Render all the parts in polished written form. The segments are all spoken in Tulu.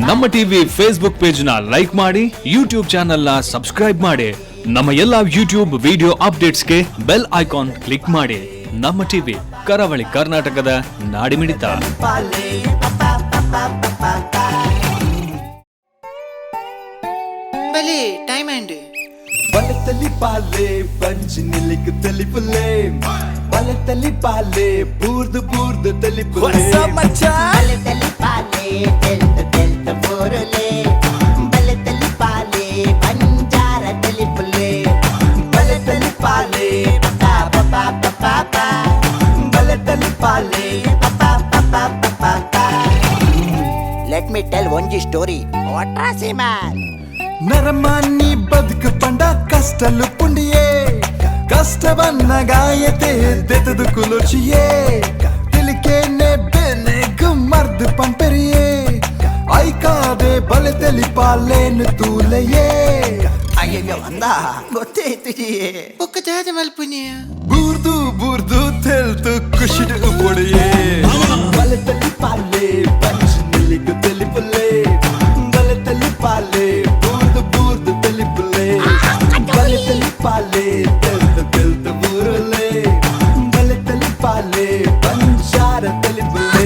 ನಮ್ಮ TV Facebook page ನ ಲೈಕ್ ಮಾಡಿ, ಯೂಟ್ಯೂಬ್ ಚಾನೆಲ್ ನ ಸಬ್ಸ್ಕ್ರೈಬ್ ಮಾಡಿ. ನಮ್ಮ ಎಲ್ಲಾ ಯೂಟ್ಯೂಬ್ ವಿಡಿಯೋ ಅಪ್ಡೇಟ್ಸ್ಗೆ bell icon click ಮಾಡಿ. ನಮ್ಮ ಟಿವಿ, ಕರಾವಳಿ ಕರ್ನಾಟಕದ ನಾಡಿಮಿಡಿತ. ಬಲಿ ಟೈಮ್ ಅಂಡ್ ಬಲತಲಿ ಪಾಲೆ ಪಂಚ್ ನಿಲಿಕ್ ತಲಿಪುಲೆ, ಬಲತಲಿ ಪಾಲೆ ಬೂರ್ದು ಬೂರ್ದು ತಲಿಪುಲೆ. ಬಲತಲಿ ಪಾಲೆ ತೆಲ್ತ ತೆಲ್ತ ಬೋರಲೆ, ಬಲತಲಿ ಪಾಲೆ ಬಂಜಾರ ತಲಿಪುಲೆ. ಬಲತಲಿ ಪಾಲೆ ಪಾ ಪಾ ಪಾ ಪಾ ಪಾ. ಬಲತಲಿ ಪಾಲೆ. ಪಾ ಪಾ ಪಾ ಪಾ ಪಾ. Let me tell ಒಂಜಿ ಸ್ಟೋರಿ ವಾಟ್ರಾಸಿ ಮ್ಯಾನ್. ನರಮಾನಿ ಬದುಕು ಪಂಡ ಕಷ್ಟಲು ಪುಂಡಿಯೇ, ಕಷ್ಟವನ್ನ ಗಾಯತೆ ದೆತದು ಕುಲುಚಿಯೇ, ತಿಳಿಕೇನೆ ಬೆನೆಗು ಮರ್ದು ಪಂಪೆರಿಯೇ, ಐಕಾದೆ ಬಲೆ ತೆಲಿಪಾಲೇನು ತೂಲೆಯೇ. ಅಯ್ಯಯ್ಯೋ, ಅಂದ ಗೊತ್ತೇ ಇತ್ತು. ಬೊಕ್ಕ ದಾದ ಮಲ್ಪುನಿಯ? ಬೂರ್ದು ಬೂರ್ದು ತೆಲ್ತು ಖುಷಿಡು ಪೊಡಿಯೇ. ಬಲೆ ತಲಿಪಾಲೆ ಪಂಚ್ ನಿಲ್ಲಿಗು ತೆಲಿಪುಲೆ, ಬಲೆ ತಲಿಪಾಲೆ ಬೂರ್ದು ಬೂರ್ದು ತೆಲಿಪುಲೆ, ಬಲೆ ತಲಿಪಾಲೆ ತೆಲ್ತು ತೆಲ್ತು ಬೂರುಲೆ, ಬಲೆ ತಲಿಪಾಲೆ ಬಂಜಾರ ತೆಲಿಪುಲೆ.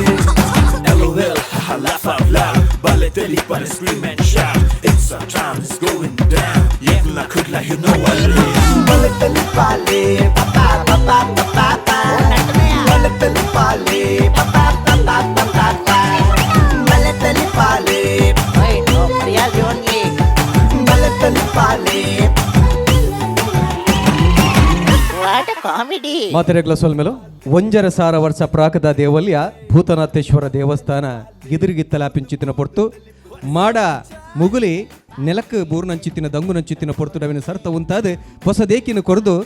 LOL, haha, laugh out loud. Ballet but scream and shout. It's our time, it's going down. Yeah, la kudla, you know what it is. ಬಲೆ ತಲಿಪಾಲೆ ಪಾ ಪಾ ಪಾ ಪಾ ಪಾ. ಬಲೆ ತಲಿಪಾಲೆ ಪಾ ಪಾ ಪಾ ಪಾ ಪಾ. ಬಲೆ ತಲಿಪಾಲೆ no real only. ಬಲೆ ತಲಿಪಾಲೆ. What comedy! ಮಾತೆರೆಗ್ಲ ಸೊಲ್ಮೆಲು. 1.5 ಸಾವಿರ ವರ್ಷ ಪ್ರಾಕದ ದೇವಲ್ಯ ಭೂತನಾಥೇಶ್ವರ ದೇವಸ್ಥಾನ ಗಿದಿರುಗಿತ್ತಲಾಪಿಂಚಿತ್ತಿನ ಪೊರ್ತು, ಮಾಡ ಮುಗುಲಿ ನೆಲಕ್ಕೆ ಬೂರ್ನಂಚಿತ್ತಿನ ದಂಗುನಂಚಿತ್ತಿನ ಪೊರ್ತು, ನವಿನ ಸರ್ತ ಉಂತಾದ ಹೊಸದೇಕಿನ ಕೊರದು,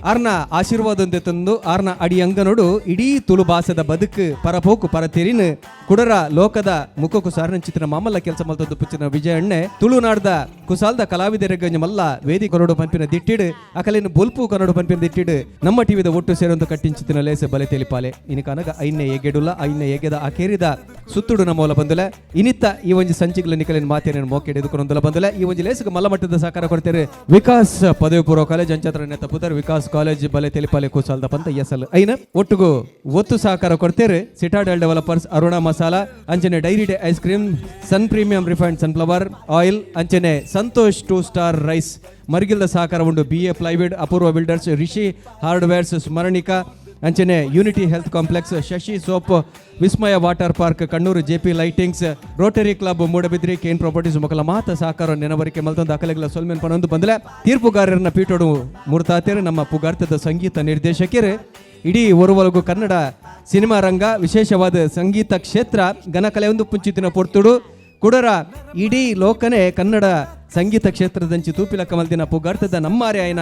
ಆರ್ನ ಆಶೀರ್ವಾದಂತೆ ತಂದು, ಆರ್ನ ಅಡಿ ಅಂಗನೋಡು ಇಡೀ ತುಳು ಭಾಷೆದ ಬದುಕು ಪರಪೋಕು ಪರತೆರಿನ ಕುಡರ ಲೋಕದ ಮುಖಕ್ಕು ಸಾರನಂಚಿತ್ತಿನ ಮಾಮಲ್ಲ ಕೆಲಸ ಮಲ್ತದ್ದು ಪುಚ್ಚಿನ ವಿಜಯಣ್ಣೆ, ತುಳುನಾಡ್ದ ಕುಸಾಲ್ದ ಕಲಾವಿದರಿಗೆ ಮಲ್ಲ ವೇದಿ ಕೊರಡು ಪಂಪಿನ ದಿಟ್ಟಿಡು, ಅಕಲಿನ ಬೊಲ್ಪು ಕನ್ನಡ ಪಂಪಿನ ದಿಟ್ಟಿಡು, ನಮ್ಮ ಟಿವಿದ ಒಟ್ಟು ಸೇರೊಂದು ಕಟ್ಟಿಂಚಿತ್ತಿನ ಲೇಸೆ ಬಲೆ ತೆಲಿಪಾಲೆ. ಇನಿ ಕನಗ ಐನ್ಯ ಎಗೆಡುಲ್ಲ ಐನ್ಯ ಎಗೆದ ಅಕೇರಿದ ಸುತ್ತುಡು ನಮ್ಮೋಲ ಬಂದುಲೆ. ಇನಿತ್ತ ಈ ಒಂಜಿ ಸಂಚಿಗಳ ನಿಕಲಿನ ಮಾತೇನ ಮೋಕೆಡ್ ಎದುಕೊಂದಲ ಬಂದುಲೆ. ಈ ಒಂಜಿ ಲೇಸುಗೆ ಮಲ್ಲ ಮಟ್ಟದ ಸಹಕಾರ ಕೊಡ್ತಾರೆ ವಿಕಾಸ್ ಪದವಿ ಪೂರ್ವ ಕಾಲೇಜ್ ಅಂಚಾತ್ರ ನೆತ್ತ ಪುದರ್ ವಿಕಾಸ್ ಕಾಲೇಜ್ ಬಲೆ ತೆಲಿಪಾಲೆ ಕೂಸಾಲ್ದ ಪಂತ ಎಸಲ್ ಐನ ಒಟ್ಟುಗು ಒತ್ತು ಸಹಕಾರ ಕೊಡ್ತೇವೆ ಸಿಟಾಡೆಲ್ ಡೆವಲಪರ್ಸ್, ಅರುಣ ಮಸಾಲಾ, ಅಂಚನೆ Dairy Day ice cream, Sun Premium refined sunflower oil, ಅಂಚನೆ ಸಂತೋಷ್ two star rice ಮರ್ಗಿಲ್ದ ಸಹಕಾರ ಉಂಡು. B A plywood, Apoorva builders, Rishi hardwares, Smaranika, ಅಂಚನೆ unity health complex, Shashi soap, ವಿಸ್ಮಯ water park Kannur, JP lightings, Rotary club Moodbidri, Kane properties ಮೊಕಲ ಮಾತ ಸಹಕಾರ ನೆನವರಿಕೆ ಮಲ್ತೊಂದು ಅಕಲೆಗಳ ಸೊಲ್ಮೆನ್ ಪನೊಂದು ಬಂದಲೆ. ತೀರ್ಪುಗಾರರನ್ನ ಪೀಠೋಡು ಮುರ್ತಾತೇರು ನಮ್ಮ ಪುಗಾರ್ತದ ಸಂಗೀತ ನಿರ್ದೇಶಕರು, ಇಡೀ ಒರುವಲಗು ಕನ್ನಡ ಸಿನಿಮಾ ರಂಗ, ವಿಶೇಷವಾದ ಸಂಗೀತ ಕ್ಷೇತ್ರ ಘನಕಲೆ ಒಂದು ಪುಂಚಿತಿನ ಪೊರ್ತುಡು, ಕುಡರ ಇಡೀ ಲೋಕನೇ ಕನ್ನಡ ಸಂಗೀತ ಕ್ಷೇತ್ರದಂಚಿ ತೂಪಿಲ ಕಮಲ್ದಿನ ಪುಗಾರ್ತದ ನಮ್ಮಾರೆ ಆಯ್ನ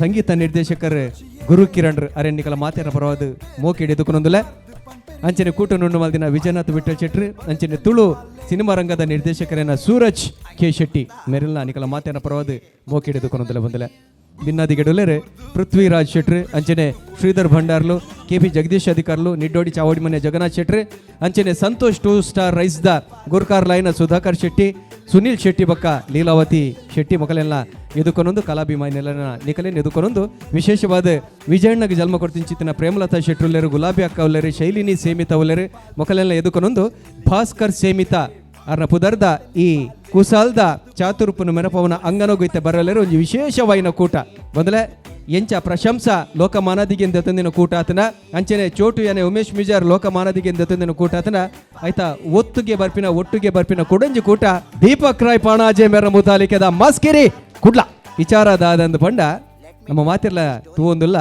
ಸಂಗೀತ ನಿರ್ದೇಶಕರು ಗುರು ಕಿರಣ್ ಅರೆನ್ನಿಕಲ ಮಾತೇರ ಪರವಾದ ಮೋಕಿ ಹಿಡಿದುಕೊಂಡೊಂದುಲೆ. ಅಂಚನೆ ಕೂಟ ನುಣ್ಣು ಮಲ್ದಿನ ವಿಜಯನಾಥ್ ವಿಠಲ್ ಶೆಟ್ರು, ಅಂಚನೆ ತುಳು ಸಿನಿಮಾ ರಂಗದ ನಿರ್ದೇಶಕರೇನ ಸೂರಜ್ ಕೆ ಶೆಟ್ಟಿ ಮೆರಿಲ್ನ ನಿಕಲ ಮಾತೇನ ಪರವಾದ ಮೋಕಿ ಹಿಡಿದುಕೊಂಡೊಂದುಲೆ ಬಂದಲೆ. ಬಿನ್ನಾದಿಗೆಡುಲೇರೆ ಪೃಥ್ವಿರಾಜ್ ಶೆಟ್ರು, ಅಂಚನೆ ಶ್ರೀಧರ್ ಭಂಡಾರ್ಲು, ಕೆ ಪಿ ಜಗದೀಶ್ ಅಧಿಕಾರ್ಲು, ನಿಡ್ಡೋಡಿ ಚಾವಡಿ ಮನೆ ಜಗನ್ನಾಥ್ ಶೆಟ್ರು, ಅಂಚನೆ Santosh two star rice the ಗುರ್ಕಾರ್ ಲೈನ ಸುಧಾಕರ್ ಶೆಟ್ಟಿ, ಸುನೀಲ್ ಶೆಟ್ಟಿ ಬಕ್ಕ ಲೀಲಾವತಿ ಶೆಟ್ಟಿ ಮೊಕಲೆಲ್ಲ ಎದುಕೊನೊಂದು, ಕಲಾಭಿಮಾನಿಲೆಲ್ಲ ನಿಕಲೇನು ಎದುಕೊನೊಂದು, ವಿಶೇಷವಾದ ವಿಜಯಣ್ಣಗೆ ಜನ್ಮ ಕೊಡ್ತಿಂಚಿತ್ತಿನ ಪ್ರೇಮಲತಾ ಶೆಟ್ರುಲ್ಲೇರು, ಗುಲಾಬಿ ಅಕ್ಕ ಉಲ್ಲೇರು, ಶೈಲಿನಿ ಸೇಮಿತ ಉಲ್ಲೇರು ಮೊಕಲೆಲ್ಲ ಎದುಕೊನೊಂದು, ಭಾಸ್ಕರ್ ಸೇಮಿತ ಅರ್ನ ಪುದರ್ದ ಈ ಕುಸಾಲ್ದ ಚಾತುರ್ಪುನ ಮೆನಪವನ ಅಂಗನೋಗುತ್ತ ಬರಲೇರು ಒಂಜಿ ವಿಶೇಷವಾಯಿನ ಕೂಟ ಮೊದಲೇ. ಎಂಚ ಪ್ರಶಂಸ ಲೋಕಮಾನದಿಗೆ ತಂದಿನ ಕೂಟ ಆತನ, ಅಂಚನೆ ಚೋಟು ಯಾನೆ ಉಮೇಶ್ ಮಿಜಾರ್ ಲೋಕಮಾನದಿಗೆ ತಂದಿನ ಕೂಟ ಆತನ ಆಯ್ತಾ. ಒತ್ತುಗೆ ಬರ್ಪಿನ ಒಟ್ಟುಗೆ ಬರ್ಪಿನ ಕೊಡಂಜಿ ಕೂಟ ದೀಪಕ್ ರಾಯ್ ಪಾಣಾಜೆ ಮೇರ ಮುತಾಲಿಕೆದ ಮಸ್ಕಿರಿ ಕುಡ್ಲ. ವಿಚಾರ ದಾದಂದು ಪಂಡ ನಮ್ಮ ಮಾತಿರ್ಲ ತೂವೊಂದುಲ್ಲ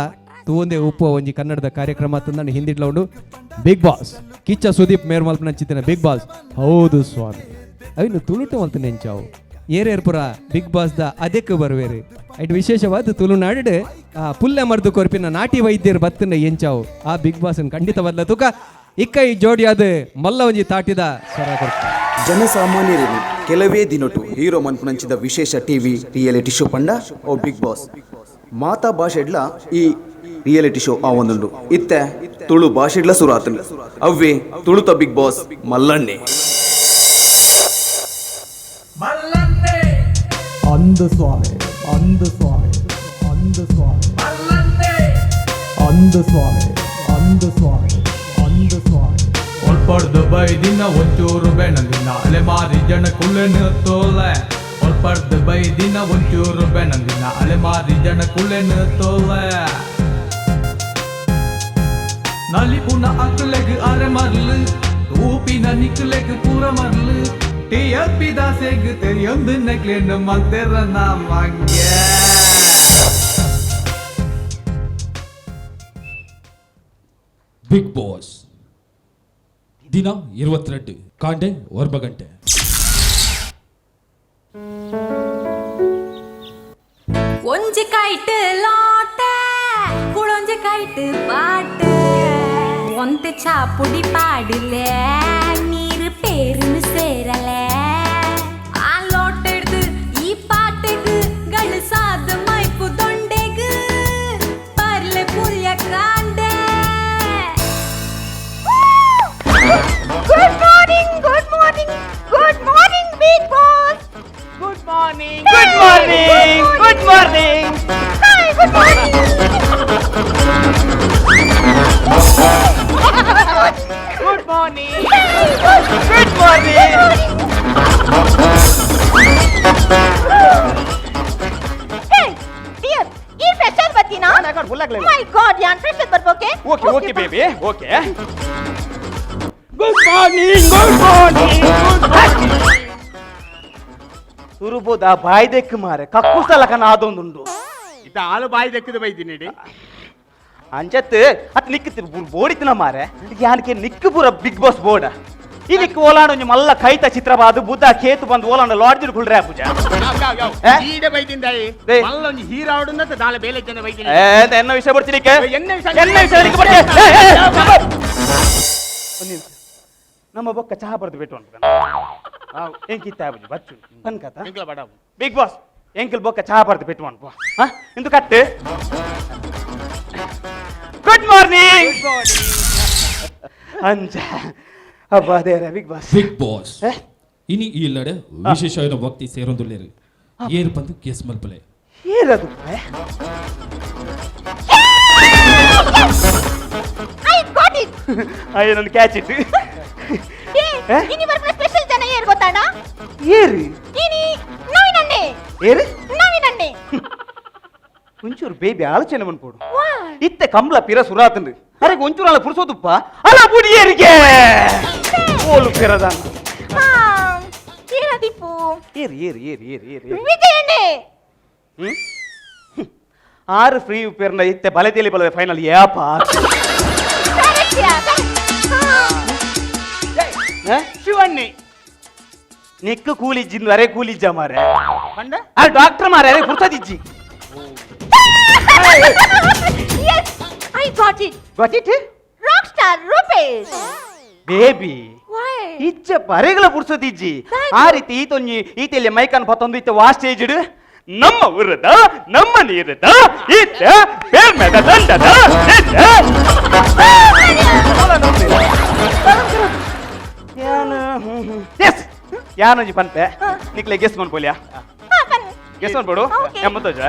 ತೂವೊಂದೇ ಉಪ್ಪು ಒಂಜಿ ಕನ್ನಡದ ಕಾರ್ಯಕ್ರಮ ತಂದು ಹಿಂದಿಡ್ಲ ಉಂಡು ಬಿಗ್ ಬಾಸ್. ಕಿಚ್ಚ ಸುದೀಪ್ ಮೇರ್ ಮಲ್ಪನಂಚಿತ್ತಿನ ಬಿಗ್ ಬಾಸ್. ಹೌದು ಸ್ವಾಮಿ, ಅವಿನು ತುಳುಟು ಮಲ್ತ ನೆಂಚಾವು ಏರೇರ್ಪುರ big boss the ಅದಕ್ಕೆ ಬರುವೇರು. ಐಟ್ ವಿಶೇಷವಾದ ತುಳುನಾಡು ಆ ಪುಲ್ಲೆ ಮರ್ದು ಕೊರ್ಪಿನ ನಾಟಿ ವೈದ್ಯರು ಬತ್ತನ ಎಂಚಾವು. ಆ ಬಿಗ್ ಬಾಸ್ ಖಂಡಿತ ಬದಲ ತುಕ ಇಕ್ಕ ಈ ಜೋಡಿ ಅದು ಮಲ್ಲ ಒಂಜಿ ತಾಟಿದ ಸ್ವರ ಕೊರ್ಪ. ಜನಸಾಮಾನ್ಯರಿಗೆ ಕೆಲವೇ ದಿನಟು ಹೀರೋ ಮನ್ಪುನಂಚಿದ ವಿಶೇಷ TV reality show ಪಂಡ ಓ ಬಿಗ್ ಬಾಸ್. ಮಾತಾ ಭಾಷೆಡ್ಲ ಈ ರಿಯಾಲಿಟಿ ಶೋ ಆ ಒಂದುಂಡು. ಇತ್ತೆ ತುಳು ಭಾಷೆಡ್ಲ ಸುರಾತನು ಅವ್ವೇ ತುಳುತ ಬಿಗ್ ಬಾಸ್ ಮಲ್ಲಣ್ಣೆ. ಅಂದು ಸ್ವಾಮಿ, ಅಂದು ಸ್ವಾಮಿ, ಅಂದು ಸ್ವಾಮಿ, ಅಂದು ಸ್ವಾಮಿ, ಅಂದು ಸ್ವಾಮಿ, ಅಂದು ಸ್ವಾಮಿ. ಒಲ್ಪಡ್ದು ಬೈದಿನ ಒಂಚೂರು ಬೆಣಂದಿನ ಅಲೆಮಾರಿ ಜನ ಕುಲೆನು ತೋಲೆ. ಒಲ್ಪಡ್ದು ಬೈದಿನ ಒಂಚೂರು ಬೆಣಂದಿನ ಅಲೆಮಾರಿ ಜನ ಕುಲೆನು ತೋಲೆ. ನಲಿಪುನ ಅಕ್ಲೆಗ್ ಅರೆ ಮರ್ಲು, ತೂಪಿನ ನಿಕ್ಲೆಗ್ ಪೂರ ಮರ್ಲು, ಟಿಎಲ್ಪಿ ದಾಸೆಗ್ ತೆರಿಯೊಂದು ನೆಕ್ಲೆನ್ ಮಲ್ತೆರ ನಮಗೆ. ಬಿಗ್ ಬಾಸ್ ದಿನ 22 ಕಾಂಡೆ 9 ಗಂಟೆ. ಒಂಜಿ ಕೈಟ್ ಲೋಟೆ ಕುಳೊಂಜಿ ಕೈಟ್ ಪಾಟೆ ಒಂತೆ ಚಾಪುಡಿ ಪಾಡಿಲೆ ನೀರು ಪೇರುನು ಸೇರಲೆ. ಆ ಲೋಟೆಡ್ದು ಈ ಪಾಟೆಗ್ ಗಳಸಾದ ಮೈಪು ದೊಂಡೆಗ್ ಪರ್ಲೆ ಪುಲ್ಯ ಕಾಂಡೆ. Good morning, good morning, good morning, Big Boss. Good morning, good morning, good morning. Hi, good morning. Good morning, good morning. Hey, dear, ಈ ಫ್ರೆಶ್ ಆಗಿ ಬರ್ತೀನಾ? ಮೈ ಗಾಡ್, ಯಾನ್ ಫ್ರೆಶ್ ಆಗಿ ಬರ್ಬೋಕೆ? Okay okay baby, okay. Good morning, good morning, good morning. ಸುರುಬೋದ ಬಾಯಿ ದೆಕ್ಕು ಮಾರೆ ಕಕ್ಕುಸಲಕನ ಆದೊಂದುಂಡು. ಇತ್ತ ಆಲು ಬಾಯಿ ದೆಕ್ಕದ ಬೈದಿನಿ. ಅಂಚತ್ ಅತ್ ನಿಕ್ ಬೋಡಿತಿನ ಮಾರೆ ಯಾನಕ್ಕೆ ನಿಕ್ಕು ಪೂರ ಬಿಗ್ ಬಾಸ್ ಬೋರ್ಡ ಈ ನಿಕ್ಕು ಓಲಾಂಡ ಒಂಜಿ ಮಲ್ಲ ಕೈತ ಚಿತ್ರವಾದ ಬುದ್ಧ ಕೇತು ಬಂದು ಓಲಾಂಡ ಲಾಡ್ಜ್ ಕುಳ್ರೆ ಪೂಜಾ. ಈಡೆ ಬೈದಿಂದಾಯಿ ಮಲ್ಲೊಂಜಿ ಹೀರಾವಡುಂದ ದಾಲ ಬೇಲೆ ಜನ ಬೈದಿನಿ. ಏ ಎನ್ನ ವಿಷಯ ಬರ್ತೀನಿ ಎನ್ನ ವಿಷಯ ಎನ್ನ ವಿಷಯ ನಿಕ್ಕು ಬರ್ತೀನಿ. ನಮ್ಮ ಬೊಕ್ಕ ಚಹಾ ಬರೆದು ಬಿಟ್ಟು ಅಂತ ಎಂಕಿತ್ತ ಬುಜಿ ಬಚ್ಚು ಪನ್ಕತ ಬಿಗ್ ಬಾಸ್ ಎಂಕಿಲ್ ಬೊಕ್ಕ ಚಹಾ ಬರೆದು ಬಿಟ್ಟು ಅನ್ಪು. ಇಂದು ಕಟ್ಟು. Good morning. ಅಂಚ ಅಬ್ಬಾ ದೇವರ big boss. Big boss ಇನಿ ಈ ಇಲ್ಲಡೆ ವಿಶೇಷ ವಕ್ತಿ ಸೇರೊಂದುಲ್ಲೇರು ಏರು ಬಂದು ಕೇಸ್ ಮಲ್ಪಲೆ. ಏರದು I got it. ಅಯ್ಯೋ ನನ್ನ ಕ್ಯಾಚ್ ಇಟ್ಟು. ಇನಿ ಬರ್ಪುನ ಸ್ಪೆಷಲ್ ಜನ ಏರ್ ಗೊತ್ತಾಣ? ಏರು ಇನಿ ನವಿನಣ್ಣೆ. ಏರು ನವಿನಣ್ಣೆ. ಒಂಚೂರು ಬೇಬಿ ಆಲೋಚನೆ ಮನ್ಪೋಡು. ಇತ್ತೆ ಕಂಬ್ಲ ಪಿರ ಸುರಾತಂದು ಅರೆ ಒಂಚೂರು ಅಲ್ಲ ಪುರ್ಸೋದುಪ್ಪ ಅಲ್ಲ ಬುಡಿ ಏರಿಗೆ ಓಲು ಪಿರದಾನ. ಏರದಿಪ್ಪು ಏರು ಏರು ಏರು ಏರು ಏರು ಏರು ವಿಜಯಣ್ಣೆ. ಆರು ಫ್ರೀ ಉಪೇರ್ನ ಇತ್ತೆ ಬಲೆ ತೇಲಿ ಬಲವೆ ಫೈನಲ್ ಯಾಪ. ಶಿವಣ್ಣೆ ನಿಕ್ಕು ಕೂಲಿಜ್ಜಿ ಅರೆ ಕೂಲಿಜ್ಜ ಮಾರೆ ಅರೆ ಡಾಕ್ಟರ್ ಮಾರೆ ಅರೆ ಪುರ್ಸದಿಜ್ಜಿ. Yes, I got it. Got it? Rock star Rupesh. Baby. Why? ಇಜ್ಜ ಪರೆಗಳ ಪುರ್ಸದಿಜ್ಜಿ. ಆ ರೀತಿ ಈತೊಂಜಿ ಈತೆಲ್ಲಿ ಮೈಕನ್ ಪತ್ತೊಂದು ಇತ್ತೆ ವಾ ಸ್ಟೇಜ್ ನಮ್ಮ ಊರದ ನಮ್ಮ ನೀರದ ಈತ ಪೇರ್ಮೆದ ದಂಡದ ಎಸ್ ಯಾನೊಂಜಿ ಪನ್ಪೆ ನಿಕ್ಲೆ ಗೆಸ್ ಮನ್ಪೋಲಿಯಾ? ಗೆಸ್ ಮನ್ಪೋಡು ಎಮ್ಮತ್ತೋಜ.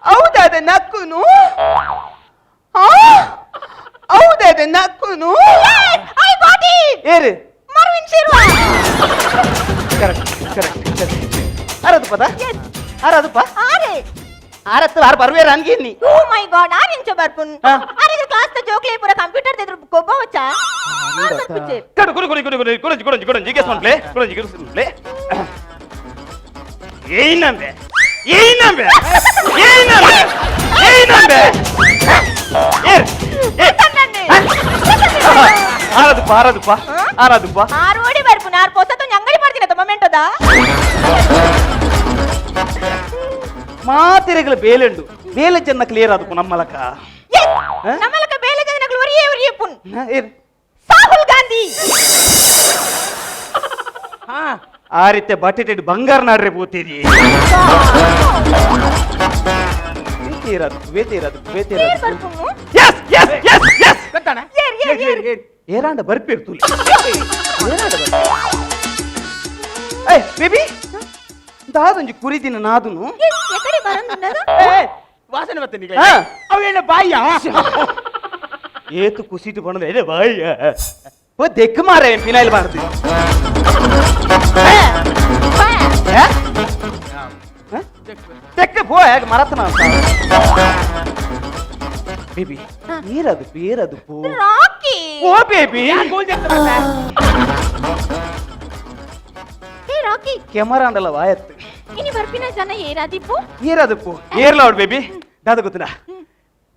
ಹೌದಾದ ನಕ್ಕುನು ಹೌದಾದ ನಕ್ಕುನು. I got it. ಏರು Marvin Shirva. Correct correct correct. ಆರದು ಪದ ಆರದುಪ್ಪ ಆರೆ ಆರತ್ತು ಆರು ಬರ್ವೇರ ಅನ್ಗೇನಿ. ಓ ಮೈ ಗಾಡ್, ಆರ್ ಇಂಚ ಬರ್ಪುನ್ ಆರೆಗ ಕ್ಲಾಸ್ ತ ಜೋಕ್ಲೆ ಪೂರ ಕಂಪ್ಯೂಟರ್ ದೆದ್ರು ಗೊಬ್ಬ ವಚ್ಚ ಆರ್ ಬರ್ಪುಚೆ. ಕಡು ಕುಡು ಕುಡು ಕುಡು ಕುಡು ಕುಡು ಕುಡು ಕುಡು ಗೆಸ್ ಮನ್ಪ್ಲೆ ಕುಡು ಗೆಸ್ ಮನ್ಪ್ಲೆ. ಏನಂಬೆ ಏನಂಬೆ ಏನಂಬೆ ಏನಂಬೆ ಏರ್ ಆರದುಪ್ಪ ಆರದುಪ್ಪ ಆರದುಪ್ಪ ಆರು ಓಡಿ ಬರ್ಪುನ್ ಆರು ಪೊಸತ ಅಂಗಡಿ ಮಾಡ್ತೀನಿ ಮೊಮೆಂಟದ. ಮಾತಿರೆಗಳ ಬೇಲೆಂಡು ಬೇಲೆ ಜನ ಕ್ಲಿಯರ್ ಆದಪು ನಮ್ಮಲಕ. ನಮ್ಮಲಕ ಬೇಲೆ ಜನಗಳು ಒರಿಯೇ ಒರಿಯೇ ಪುನ್ ಸಾಹುಲ್ ಗಾಂಧಿ. ಆ ರೀತಿ ಬಟ್ಟೆ ಬಂಗಾರ ನಾಡ್ರೆ ಪೂತೀರಿ. ವೇತಿರದು ವೇತಿರದು ವೇತಿರದು. S S S S. ಏರಾಂಡ ಬರ್ಪಿರ್ತುಲಿ ಏರಾಂಡ ಬರ್ಪಿ ಏ ಬೇಬಿ ದಾದೊಂಜಿ ಕುರಿದಿನ ನಾದುನು ಎಕಡೆ ಬರಂದುನ್ನದು ವಾಸನೆ ಬರ್ತೇನೆ ಅವೇನ ಬಾಯ್ಯ ಏತು ಕುಸಿಟು ಬಣ್ಣದ ಏನೇ ಬಾಯ್ಯ ಓ ದೆಕ್ ಮಾರೆ ಫಿನೈಲ್ ಬಾರ್ದು ತೆಕ್ಕ ಪೋ ಹೇಗೆ ಮರತನ ಬೇಬಿ ಏರದು ಬೇರದು ಪೋ ರಾಕಿ ಓ ಬೇಬಿ ಹೇ ರಾಕಿ ಕೆಮರಾ ಅಂಡಲ ವಾಯತ್ತು ಇನಿ ಬರ್ಪಿನ ಜನ ಏರಾದಿಪ್ಪು ಏರದು ಪೋ ಏರ್ಲ ಅವಡು ಬೇಬಿ ದಾದ ಗೊತ್ತಿಲ್ಲ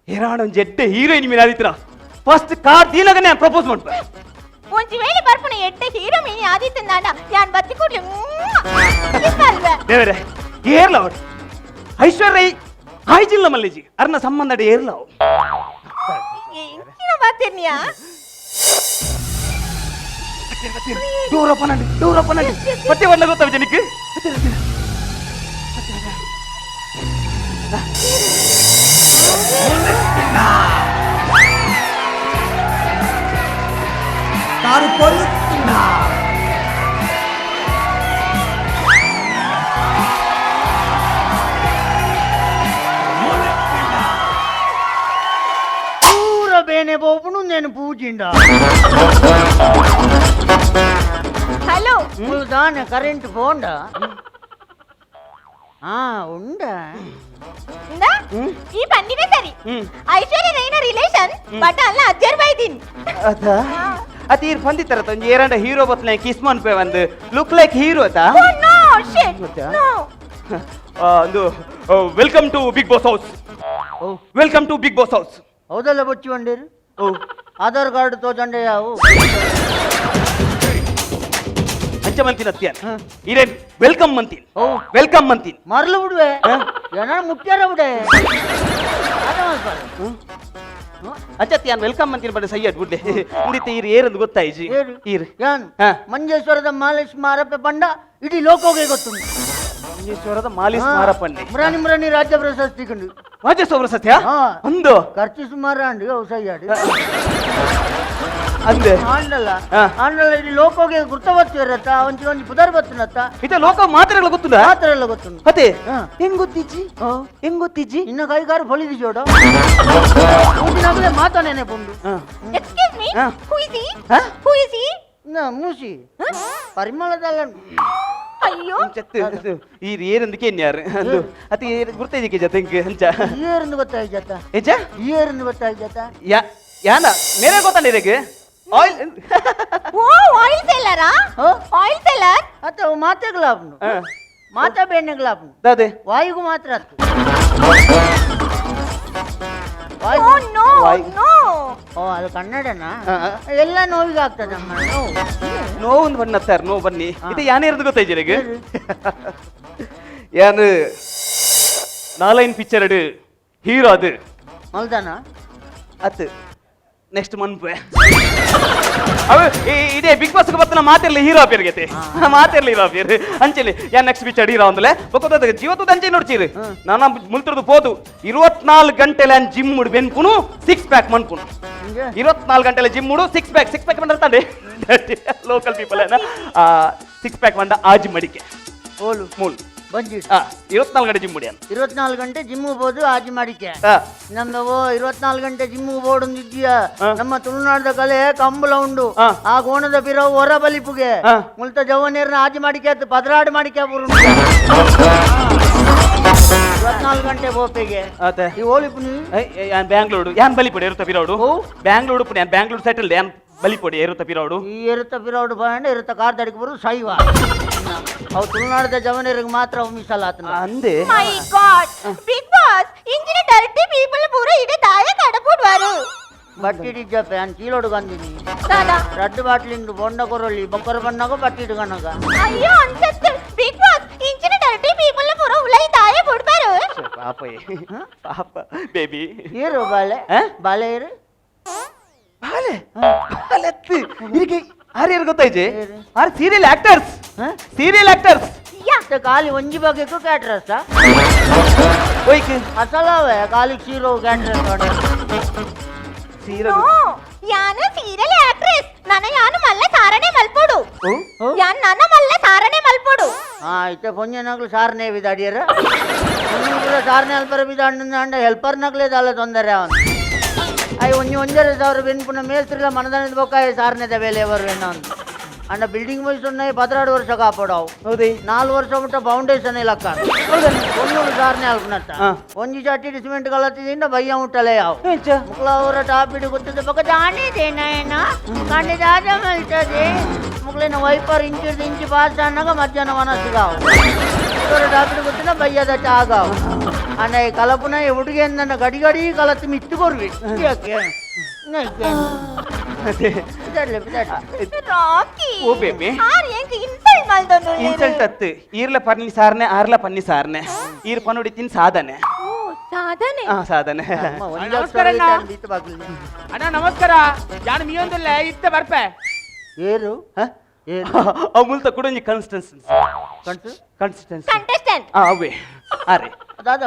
ಏರಾಡ ಒಂಜಿ ಎಡ್ಡೆ ಹೀರೋಯಿನ್ ಮೀನಾದಿತ್ರ ಫಸ್ಟ್ ಕಾರ್ ದೀನಗ ನಾನು ಪ್ರಪೋಸ್ ಮಾಡ್ಪ ಒಂಜಿ ವೇಳೆ ಬರ್ಪುನ ಎಡ್ಡೆ ಹೀರೋ ಮೀನಿ ಆದಿತ್ತಂದಾಂಡ ಯಾನ್ ಬತ್ತಿ ಕೂಡ್ಲೆ ದೇವರೇ ಏರ್ಲ ಅವಡು ಐಶ್ವರ್ಯ ಆಯ್ಜಿಲ್ಲ ಮಲ್ಲಿಜಿ ಅರ್ನ ಸಂಬಂಧ ಏರ್ಲ ಅವು ಇಂಚಿನ ಬಾತಿರ್ನಿಯಾ ಡೋರ್ ಓಪನ್ ಅಂడి ಡೋರ್ ಓಪನ್ ಅಂಡಿ ಪತ್ತೆ ಬಂದ ಗೊತ್ತಾ ಜನಕ್ಕೆ ಕಾರು ಪೊಲುತ್ತುಂಡ ಪೂರ ಬೇನೆ ಬೋಪುನು నేను ಪೂಜಿಂಡ ಹಲೋ ದಾನೆ ಕರೆಂಟ್ ಪೋಂಡ ಆ ಉಂಡ ಈ ಬಂದಿವೆ ಸರಿ ಐಶ್ವರ್ಯ ರೈನ ರಿಲೇಷನ್ ಬಟ್ ಅಲ್ಲ ಅಜ್ಜರ್ ಬೈದಿನ್ ಅದ ಅತಿ ಇರ್ ಬಂದಿತ್ತರ ಒಂಜಿ ಏರಂಡ ಹೀರೋ ಬತ್ಲೆ ಕಿಸ್ ಮನ್ಪೆ ಒಂದು ಲುಕ್ ಲೈಕ್ ಹೀರೋ ಅತ ಓ ನೋ ಶಿಟ್ ನೋ ಒಂದು welcome to Bigg Boss house welcome to Bigg Boss house ಹೌದಲ್ಲ ಬೊಚ್ಚಿ ಬಂಡೀರು ಆಧಾರ್ ಕಾರ್ಡ್ ತೋಜಂಡೆ ಯಾವು ಅಂಚ ಮಂತಿನ ಅತ್ಯಾನ ಇರೇನ್ welcome ಮಂತಿನ್ welcome ಮಂತಿನ್ ಮರಲು ಬಿಡುವೆ ಏನಾರ ಮುಟ್ಟ್ಯಾರ ಬಿಡೆ ಅಂಚತ್ಯಾನ್ welcome ಮಂತಿನ ಬಡ ಸಯ್ಯಡ್ ಬಿಡ್ಲೆ ಉಂಡಿತ್ತೆ ಈರು ಏರಂದು ಗೊತ್ತಾಯ್ಜಿ ಈರು ಯಾನ್ ಮಂಜೇಶ್ವರದ ಮಾಲೇಶ್ ಮಾರಪ್ಪ ಬಂಡ ಇಡೀ ಲೋಕೋಗೆ ಗೊತ್ತುಂಟು ಮಂಜೇಶ್ವರದ ಮಾಲೇಶ್ ಮಾರಪ್ಪಣ್ಣೆ ಮುರಾನಿ ಮುರಾನಿ ರಾಜ್ಯ ಪ್ರಶಸ್ತಿ ಕಂಡು ರಾಜ್ಯೋತ್ಸವ ಪ್ರಶಸ್ತಿಯ ಅಂದು ಖರ್ಚು ಸುಮಾರು ಅಂಡು ಔಷಧಿ ಅಂದೆ ಆಂಡಲ್ಲ ಆಂಡಲ್ಲ ಇಡೀ ಲೋಕೋಗೆ ಗುರ್ತ ಬತ್ತಿರತ್ತ ಒಂಚಿ ಒಂಜಿ ಪುದರ್ ಬತ್ತಿನತ್ತ ಇತ್ತೆ ಲೋಕ ಮಾತ್ರ ಎಲ್ಲ ಗೊತ್ತಿಲ್ಲ ಮಾತ್ರ ಎಲ್ಲ ಗೊತ್ತುಂಟು ಅದೇ ಹೆಂಗ್ ಗೊತ್ತಿಜ್ಜಿ ಹೆಂಗ್ ಗೊತ್ತಿಜ್ಜಿ ಇನ್ನ ಕೈಗಾರು ಫೊಲಿದಿ ಜೋಡ ಊಟಿನಾಗಲೇ ಮಾತಾನೇನೆ ಪುಂಡು excuse me who is he who is he ನಾ ಮೂಸಿ ಪರಿಮಳದಲ್ಲ ಅಯ್ಯೋ ಈರು ಏರಂದಕ್ಕೆ ಏನ್ಯಾರು ಅಂದು ಅತಿ ಗುರ್ತಿದ್ದಕ್ಕೆ ಜೊತೆ ಅಂಚ ಏರಂದು ಗೊತ್ತಾಯ್ಜತ್ತ ಏಜ ಏರಂದು ಗೊತ್ತಾಯ್ಜತ್ತ ಯಾ ಯಾನ ಮೇರೆ ಗೊತ್ತಲ್ಲ ಇದಕ್ಕೆ ಆಯಿಲ್ ಓ ಆಯಿಲ್ ಸೆಲ್ಲರಾ ಆಯಿಲ್ ಸೆಲ್ಲರ್ ಅತ್ತ ಮಾತೆಗ್ಲಾಪ್ನು ಮಾತಾ ಬೇನೆಗ್ಲಾಪ್ನು ದಾದೆ ವಾಯುಗು ಮಾತ್ರ ಅತ್ತು ಓ ನೋ ನೋ ಓ ಅದು ಕನ್ನಡನಾ ಎಲ್ಲ ನೋವಿಗೆ ಆಗ್ತದಮ್ಮ ನೋವು ನೋವು ಬಣ್ಣ ಸರ್ ನೋವು ಬನ್ನಿ ಇದು ಯಾನೇ ಇರೋದು ಗೊತ್ತಾಯ್ತು ನನಗೆ ಯಾನು ನಾಲೈನ್ ಪಿಕ್ಚರ್ ಹೀರೋ ಅದು ಮಲ್ದಾನ ಅತ್ತು ನೆಕ್ಸ್ಟ್ ಮಂತ್ ಅವ ಇದೇ ಬಿಗ್ ಬಾಸ್ ಬರ್ತನ ಮಾತಿರ್ಲಿ ಹೀರೋ ಅಪೇರ್ಗೈತೆ ಮಾತಿರ್ಲಿ ಹೀರೋ ಅಪೇರ್ ಅಂಚೆಲಿ ಯಾನ್ ನೆಕ್ಸ್ಟ್ ಪಿಕ್ಚರ್ ಹೀರೋ ಅಂದಲೆ ಬೊಕ್ಕದ ಜೀವತದ ಅಂಚೆ ನೋಡ್ತೀರಿ ನಾನು ಮುಲ್ತರದು ಪೋದು 24 ಗಂಟೆಲೆ ಅನ್ ಜಿಮ್ ಮುಡು ಬೆನ್ಪುನು ಸಿಕ್ಸ್ ಪ್ಯಾಕ್ ಮನ್ಪುನು 24 ಗಂಟೆಲೆ ಜಿಮ್ ಮುಡು ಸಿಕ್ಸ್ ಪ್ಯಾಕ್ ಮಂಡರ್ತಾಂಡೆ ಲೋಕಲ್ ಪೀಪಲ್ ಏನ ಸಿಕ್ಸ್ ಪ್ಯಾಕ್ ಮಂಡ ಆಜಿ ಮಡಿಕೆ ಓಲು ಮೂಲು ಬಂಜಿ 24 ಗಂಟೆ ಜಿಮ್ ಮುಡಿ 24 ಗಂಟೆ ಜಿಮ್ ಹೋಗ್ಬೋದು ಆಜಿ ಮಾಡಿಕೆ ನಮ್ಮ 24 ಗಂಟೆ ಜಿಮ್ ಬೋರ್ಡ್ ನಮ್ಮ ತುಳುನಾಡದ ಕಲೆ ಕಂಬಳ ಉಂಡು ಆ ಕೋಣದ ಪಿರ ಹೊರ ಬಲಿಪುಗೆ ಮುಲ್ತ ಜವನೇರ್ನ ಆಜಿ ಮಾಡಿಕೆ ಆತು ಪದರಾಡು ಮಾಡಿಕೆ 24 ಗಂಟೆ ಬೋಪೆಗೆ ಈ ಓಲಿಪು ಬ್ಯಾಂಗ್ಳೂರು ಯಾನ್ ಬಲಿಪುಡಿ ಇರುತ್ತ ಪಿರೌಡು ಬ್ಯಾಂಗ್ಳೂರು ಪುಡಿ ಬ್ಯಾಂಗ್ಳೂರ್ ಸೆಟಲ್ ಯಾನ್ ಬಲಿಪೊಡಿ ಏರುತ್ತ ಪಿರೌಡು ಈ ಏರುತ್ತ ಪಿರೌಡು ಬಂಡ ಇರುತ್ತ ಕಾರ್ ದಡಿಗೆ ಬರು ಸೈವ ಅವು ತುಳುನಾಡದ ಜವನರಿಗೆ ಮಾತ್ರ ಮೀಸಲಾತನ ಅಂದೆ ಮೈ ಗಾಡ್ ಬಿಗ್ ಬಾಸ್ ಇಂಜಿನ ಡರ್ಟಿ ಪೀಪಲ್ ಪೂರ ಇಡೆ ದಾಯ ಕಡಪುಡ್ವಾರು ಬಟ್ಟಿಡಿಜ್ಜ ಪ್ಯಾನ್ ಕೀಲೋಡು ಗಂದಿನಿ ರಡ್ಡು ಬಾಟ್ಲಿಂದು ಬೊಂಡ ಕೊರೊಳ್ಳಿ ಬೊಕ್ಕರ ಬಣ್ಣಗ ಬಟ್ಟಿಡು ಗಣಗ ಅಯ್ಯೋ ಅನ್ಸತ್ತೆ ಬಿಗ್ ಬಾಸ್ ಇಂಜಿನ ಡರ್ಟಿ ಪೀಪಲ್ ಪೂರ ಉಲೈ ದಾಯ ಬುಡ್ಬಾರು ಪಾಪ ಪಾಪ ಬೇಬಿ ಏರು ಬಾಲೆ ಬಾಲೆ ಏರು ಬಾಲೆ ಬಾಲೆ ಇದಕ್ಕೆ ಆರು ಗೊತ್ತಾಯ್ತು ಆರು ಸೀರಿಯಲ್ ಆಕ್ಟರ್ಸ್ ಸೀರಿಯಲ್ ಆಕ್ಟರ್ಸ್ ಖಾಲಿ ಒಂಜಿ ಬಗೆಗೂ ಕ್ಯಾಟ್ರಸ್ ಓಯ್ಕ್ ಅಸಲವೇ ಖಾಲಿ ಸೀರೋ ಕ್ಯಾಟ್ರಸ್ ಸೀರೋ ಯಾನ ಸೀರಿಯಲ್ ಇತ್ತೆ ಪೊಂಜನಾಗ್ಲು ಸಾರನೆ ಬಿದಾಡಿಯರ ಪೂರ ಸಾರನೆ ಅಲ್ಪರ ಬಿದಾಂಡ ಹೆಲ್ಪರ್ನಾಗ್ಲೇ ದಾಲ ತೊಂದರೆ ಅವನು ಅಯ್ಯ ಒಂಜಿ ಒಂಜರೆ ಸಾವಿರ ಬೆನ್ಪುನ ಮೇಲ್ತಿರ್ಲ ಮನದಾನದ ಬೊಕ್ಕಾಯ ಸಾರನೆದ ಬೇಲೆ ಬರುವೆನ ಅಂತ ಅಂಡ ಬಿಲ್ಡಿಂಗ್ ಮುಗಿಸುన్నాయి 12 ವರ್ಷ ಕಾಪಾಡವು ಹೌದೇ 4 ವರ್ಷ ಮುಟ್ಟ ಫೌಂಡೇಶನ್ ಇಲಕ್ಕ ಒಂದೊಂದು ಸಾರನೆ ಅಲ್ಪನತ್ತ ಒಂಜಿ ಚಟ್ಟಿ ಸಿಮೆಂಟ್ ಕಲತ್ತಿದಿಂದ ಬಯ್ಯ ಮುಟ್ಟಲೆ ಯಾವ ಮುಕ್ಲ ಅವರ ಟಾಪ್ ಹಿಡಿ ಗೊತ್ತಿದ್ದ ಪಕ್ಕ ಜಾಣಿದೇನ ಕಂಡಿ ದಾದ ಮಲ್ತದೆ ಮುಕ್ಲಿನ ವೈಪರ್ ಇಂಚು ಇಂಚು ಪಾಸ್ ಅನ್ನಾಗ ಮಧ್ಯಾಹ್ನ ಮನಸ್ಸಿಗಾವು ಟಾಪ್ ಹಿಡಿ ಗೊತ್ತಿನ ಬಯ್ಯದ ಚಾಗಾವು ಅಂಡ ಈ ಕಲಪುನ ಈ ಹುಡುಗಿ ನನ್ನ ಗಡಿ ಗಡಿ ಕಲತ್ತಿ ಮಿತ್ತು ಕೊರ್ವಿ ಯಾಕೆ ಓ ಬೇಬಿ ಇನ್ಸಲ್ಟ್ ಅತ್ತು ಈರ್ಲ ಪನ್ನಿ ಸಾರನೆ ಆರ್ಲ ಪನ್ನಿ ಸಾರನೆ ಈರ್ ಪನ್ನುಡಿ ತಿನ್ ಸಾಧನೆ ಸಾಧನೆ ಸಾಧನೆ ನಮಸ್ಕಾರ ಅಣ್ಣ. ಅಣ್ಣ ನಮಸ್ಕಾರ ಜಾನು ಮೀಯೊಂದಿಲ್ಲ ಇತ್ತ ಬರ್ಪೆ ಏರು ಅವು ಮುಲ್ತ ಕುಡೊಂಜಿ ಕನ್ಸಿಸ್ಟೆನ್ಸಿ ಕಂಟೆಸ್ಟೆಂಟ್ ಅವೇ ಅರೆ ದಾದಾ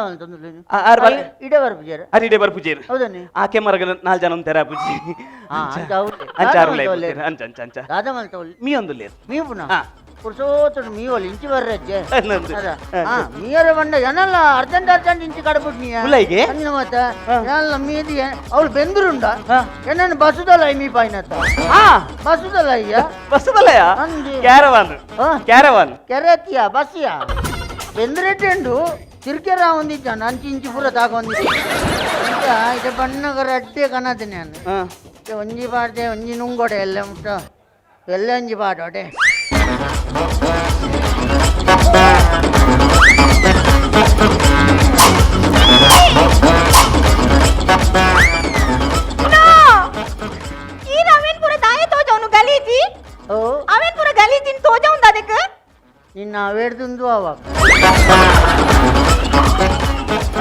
ಆರ್ ಬಲ್ ಇಡೆ ಬರ್ಪುಜೇರು ಅರೆ ಇಡೆ ಬರ್ಪುಜೇರು ಹೌದನ್ನಿ ಆ ಕೆಮರಗಲ 4 ಜನ ಒಂತೆರ ಪುಜಿ ಅಂಚ ಆರುಲ ಅಂಚ ಅಂಚ ಅಂಚ ದಾದಾ ಮಲ್ತವಲ್ಲಿ ಮೀಯೊಂದುಲ್ಲೇರು ಮೀ ಪುನಃ ಪುರುಷೋತ್ತುಡು ಮೀವಲ್ ಇಂಚಿ ಬರ್ರಜ್ಜೆ ಮೀಯರ ಬಂಡ ಏನಲ್ಲ ಅರ್ಜೆಂಟ್ ಅರ್ಜೆಂಟ್ ಇಂಚಿ ಕಡಪುಟ್ನಿಯ ಉಲ್ಲೈಗೆ ಅನ್ನ ಮತ್ತ ಏನಲ್ಲ ಮೀದಿ ಅವಳು ಬೆಂದರುಂಡ ಏನನ್ನ ಬಸುದಲ್ಲ ಮೀ ಪಾಯಿನತ್ತ ಬಸುದಲ್ಲ ಅಯ್ಯ ಬಸುದಲ್ಲಯ್ಯ ಕ್ಯಾರವಾನ್ ಕ್ಯಾರವಾನ್ ಕೆರೆತಿಯ ಬಸ್ಸಿಯ ಬೆಂದ್ರೆಟೆಂಡು ತಿರ್ಕೆರ ಒಂದಿದ್ದಾನ ಅಂಚಿ ಇಂಚಿ ಪೂರ ತಾಕೊಂದಿದ್ದ ಇದು ಬಣ್ಣಗರ ಅಡ್ಡೆ ಕನದ ನಾನು ಒಂಜಿ ಪಾಡ್ದೆ ಒಂಜಿ ನುಂಗೋಡೆ ಎಲ್ಲ ಮುಟ್ಟ ಎಲ್ಲ ಒಂಜಿ ಪಾಡೋಡೆ ನಿನ್ನ ಅವೇಡ್ದುಂದು ಅವಾಗ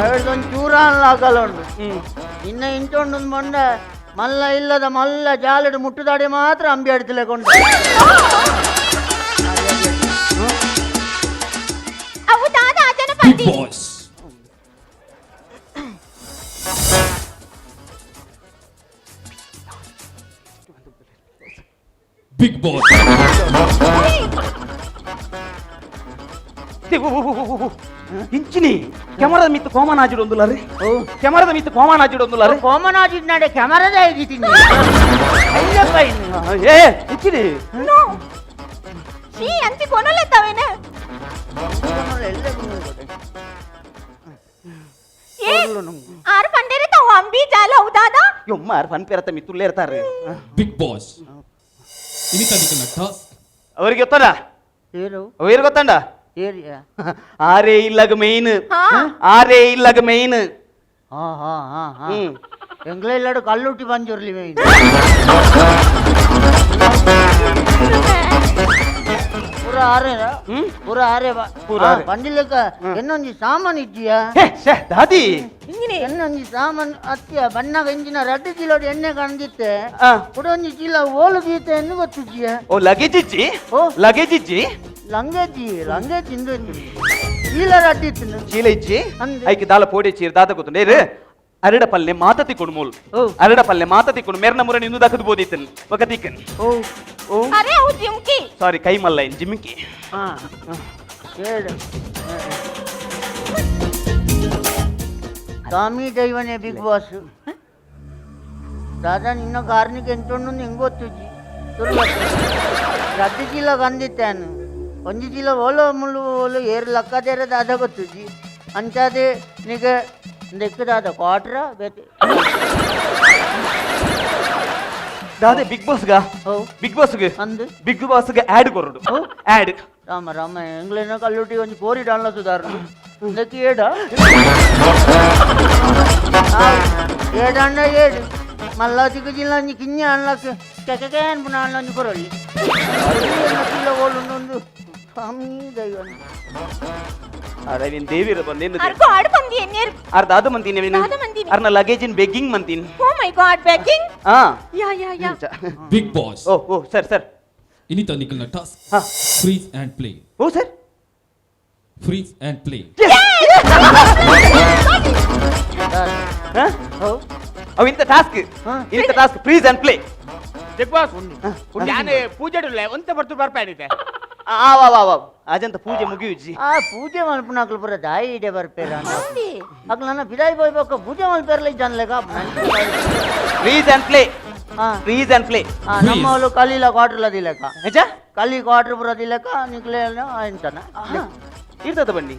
ಅವೇಡ್ದೊಂದು ಚೂರ ಅನ್ಲಾಗಲ್ಲ ಉಂಡು ನಿನ್ನ ಇಂಚೊಂಡು ಮೊಂಡ ಮಲ್ಲ ಇಲ್ಲದ ಮಲ್ಲ ಜಾಲಡು ಮುಟ್ಟುದಾಡಿ ಮಾತ್ರ ಅಂಬಿ ಅಡ್ತಿಲೆಕೊಂಡು ಬಿಗ್ ಬಾಸ್ ಇಂಚಿನಿ ಕ್ಯಾಮರಾದ ಮಿತ್ತು ಕೋಮನಾಜಿಡು ಒಂದುಲಾರೆ ಕ್ಯಾಮರಾದ ಮಿತ್ತು ಕೋಮನಾಜಿಡು ಒಂದುಲಾರೆ ಕೋಮನಾಜಿಡ್ ಕ್ಯಾಮರಾದ ಆಗಿದ್ದೀನಿ ಅಯ್ಯಪ್ಪ ಏ ಇಂಚಿನಿ ನೋ ಶೀ ಅಂಚಿ ಕೊನಲೆ ತವೇನ ಏ ಆರ್ ಪಂಡೇರೆ ತಾವು ಅಂಬಿ ಜಾಲ ಹೌದಾದ ಯಮ್ಮ ಆರ್ ಫನ್ ಪೇರತ ಮಿತ್ತುಲ್ಲೇ ಇರ್ತಾರೆ ಬಿಗ್ ಬಾಸ್ ಇನಿತ ನಿಕಲ್ನ ಟಾಸ್ಕ್ ಅವರಿಗೆ ಗೊತ್ತಲ್ಲ ಏನು ಅವ್ರಿಗೆ ಗೊತ್ತಂಡ ಆರೇ ಇಲ್ಲಗ ಮೇನ್ ಆರೇ ಇಲ್ಲಗ ಮೇನ್ ಹಾ ಹಾ ಹಾ ಹಾ ಎಂಗ್ಲೇ ಇಲ್ಲಡು ಕಲ್ಲುಟ್ಟಿ ಬಂಜುರ್ಲಿ ಮೇನ್ ಪೂರ ಆರೆ ಪೂರ ಆರೆ ಬಂದಿಲ್ಲಕ್ಕ ಇನ್ನೊಂಜಿ ಸಾಮಾನು ಇದ್ದೀಯಾ ದಾದಿ ಇನ್ನೊಂಜಿ ಸಾಮಾನು ಅತ್ತಿಯ ಬಣ್ಣಗ ಇಂಜಿನ ರಡ್ಡು ಚೀಲ ಎಣ್ಣೆ ಕಾಣ್ದಿತ್ತೆ ಕುಡೊಂಜಿ ಚೀಲ ಓಲು ಗೀತೆ ಎನ್ನು ಗೊತ್ತಿದ್ದೀಯ ಓ ಲಗೇಜ್ ಇಜ್ಜಿ ಓ ಲಗೇಜ್ ಇಜ್ಜಿ ಲಂಗೇಜಿ ಲಂಗೇಜ್ ಇಂದು ಚೀಲ ರಡ್ಡಿತ್ತು ಚೀಲ ಇಜ್ಜಿ ಐಕೆ ದಾಲ ಪೋಡಿ ಚೀರ ದಾದ ಗೊತ್ತು ನೇರು ಅರಡ ಪಲ್ಲೆ ಮಾತ ತಿಕ್ಕೊಂಡು ಮೂಲ್ ಅರಡ ಪಲ್ಲೆ ಮಾತ ತಿಕ್ಕೊಂಡು ಮೇರ್ನ ಮುರ ನಿಂದು ದಕ್ಕದು ಬೋದಿತ್ತನ್ ಒಕ ತಿಕ್ಕನ್ ಓ ಓ ಅರೆ ಅವು ಜಿಮ್ಕಿ ಸಾರಿ ಕೈ ಮಲ್ಲ ಇನ್ ಜಿಮ್ಕಿ ಹಾ ಹೇಳು ಸ್ವಾಮಿ ದೈವನೇ ಬಿಗ್ ಬಾಸ್ ದಾದಾ ನಿನ್ನ ಕಾರ್ನಿಗೆ ಎಂಚೊಂಡು ನಿಂಗೆ ಗೊತ್ತುಜಿ ರಡ್ಡು ಚೀಲ ಕಂದಿತ್ತಾನು ಒಂಜಿ ಚೀಲ ಓಲೋ ಮುಳ್ಳು ಓಲು ಏರು ಲಕ್ಕದೇರ ದಾದ ಗೊತ್ತುಜಿ ಅಂಚಾದೆ ನಿಗೆ ದಾದ ಕ್ವಾಟ್ರ ಬೇತೆ ದಾದೆ ಬಿಗ್ ಬಾಸ್ಗ ಬಿಗ್ ಬಾಸ್ಗೆ ಅಂದು ಬಿಗ್ ಬಾಸ್ಗೆ ಆ್ಯಡ್ ಕೊರಡು ಆ್ಯಡ್ ರಾಮ ರಾಮ ಎಂಗ್ಲೇನ ಕಲ್ಲುಟಿ ಒಂಜಿ ಕೋರಿ ಡಾನ್ಲ ಸುಧಾರಣ ಇದಕ್ಕೆ ಏಡ ಏಡಣ್ಣ ಏಡು ಮಲ್ಲ ತಿಕ್ಕು ಜಿಲ್ಲ ಒಂಜಿ ಕಿഞ്ഞ ಅನ್ಲಕ್ ಕೆಕೆ ಅನ್ಪುನ ಅನ್ಲ ಒಂಜಿ ಕೊರೊಳ್ಳಿ ಓಲುಂಡು ಸ್ವಾಮಿ ದೈವ ಅರೆ ನೀನ್ ದೇವಿರ ಬಂದೇನು ಅರ್ಕೋ ಆಡ್ ಬಂದಿ ಎನ್ನೇರ್ ಅರ್ ದಾದ ಮಂತೀನಿ ನೀನು ದಾದ ಮಂತೀನಿ. ಅರ್ನ ಲಗೇಜ್ ಇನ್ ಬೆಗ್ಗಿಂಗ್ ಮಂತೀನಿ ಓ ಮೈ ಗಾಡ್ ಬೆಗ್ಗಿಂಗ್ ಆ yeah yeah yeah big boss oh oh sir sir ಇನಿತ ನಿಕಲ್ನ task freeze and play oh sir freeze and play ಅವ್ ಇಂತ ಟಾಸ್ಕ್ ಇಂತ task freeze and play big boss ಯಾನೆ ಪೂಜೆಡುಲ್ಲ ಒಂತೆ ಬರ್ತು ಬರ್ಪಾಡಿದೆ ಆವ್ ಅಜಂತ ಪೂಜೆ ಮುಗಿಯುಜ್ಜಿ. ಆ ಪೂಜೆ ಮಲ್ಪುನಕ್ಲು ಪೂರ ದಾಯಿ ಇಡೆ ಬರ್ಪೇರ ಅಕ್ಲು ನನ್ನ ಬಿದಾಯಿ ಪೋಯ್ಬೇಕು ಪೂಜೆ ಮಲ್ಪೇರ್ಲ ಇದ್ದಾನ್ಲೆಗ. Freeze and play, freeze and play. ನಮ್ಮವಳು ಕಲೀಲ ಕ್ವಾರ್ಟರ್ ದಿಲೆಕ. ನಿಜ ಕಲಿ ಕ್ವಾರ್ಟರ್ ಪೂರ ದಿಲೆಕ ನಿಕ್ಲೆ ಎಂತನ ಇರ್ತದ ಬನ್ನಿ.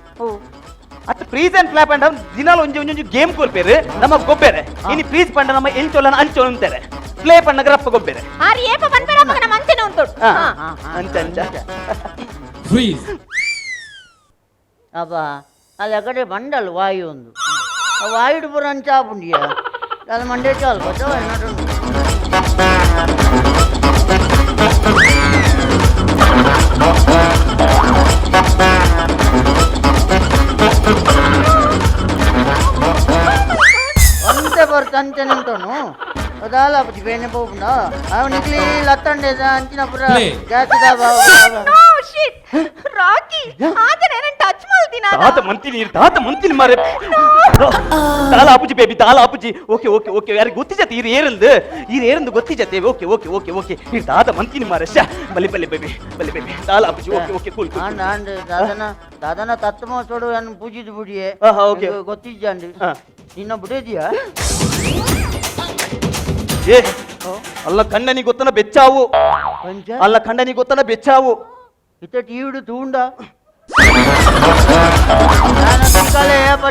ಅತ್ತ freeze and play ಪಂಡ ದಿನಾಲ ಒಂಜಿ ಒಂಜಿ ಗೇಮ್ ಕೊರ್ಪೇರು ನಮ್ಮ ಗೊಬ್ಬೆರೆ. ಇನಿ ಫ್ರೀಸ್ ಪಂಡ ನಮ್ಮ ಎಂಚೊಲ್ಲನ ಅಂಚೊಲ ಅಂತಾರೆ, ಪ್ಲೇ ಪಂಡ ರಪ್ಪ ಗೊಬ್ಬೆರೆ. ಆರ್ ಏಪ ಪನ್ಪೇರ ಅಪ್ಪಗ ನಮ್ಮ ಅಂಚನೆ ಉಂಟು. ಅಂಚ ಅಂಚ ಫ್ರೀಸ್. ಅಬ್ಬ ಅಲ್ಲಿ ಆ ಕಡೆ ಬಂಡಲ್ ವಾಯು ಒಂದು ವಾಯುಡು ಪೂರ ಅಂಚಾಪುಂಡಿಯ ಅದು ಮಂಡೇ ಚಾಲು ಬಚ್ಚ ಅಂತೆ ಬರ್ತ ಅಂಚನೆ ಉಂಟನು ಅದಾಲ ಬೇನೆ ಪೋಪುಂಡ ಅವ ನಿಕ್ಲಿ ಲತ್ತಂಡೆ ಅಂಚಿನ ಪುರ ಜಾಸ್ತಿ. ನೋ ಶಿಟ್ ರಾಕಿ ಆದ್ರೆ ನಾನು ಟಚ್ ಮಾಡ್ತೀನಿ. ತಾತ ಮಂತಿನಿ ತಾತ ಮಂತಿನಿ ಮಾರೆ. ತಾಲ ಆಪುಜಿ ಬೇಬಿ, ತಾಲ ಆಪುಜಿ. Okay okay okay, ಯಾರಿಗೆ ಗೊತ್ತಿಜತೆ ಇರು ಏರಂದು ಇರು ಏರಂದು ಗೊತ್ತಿಜತೆ. Okay okay okay okay, ಇರು ತಾತ ಮಂತಿನಿ ಮಾರೆ. ಶ ಬಲಿ ಬಲಿ ಬೇಬಿ, ಬಲಿ ಬೇಬಿ, ತಾಲ ಆಪುಜಿ. Okay okay, cool cool. And and ದಾದನ ದಾದನ ತತ್ವ ಸೋಡು ಅನ್ನು ಪೂಜಿದು ಬುಡಿಯೆ. ಓಕೆ ಗೊತ್ತಿಜ್ಜಂಡು ನಿನ್ನ ಬುಡೇದಿಯಾ? ಏ ಅಲ್ಲ ಕಂಡನಿ ಗೊತ್ತನ ಬೆಚ್ಚಾವು, ಅಲ್ಲ ಕಂಡನಿ ಗೊತ್ತನ ಬೆಚ್ಚಾವು. ಇತ್ತ ಟಿವಿಡು ತೂಂಡ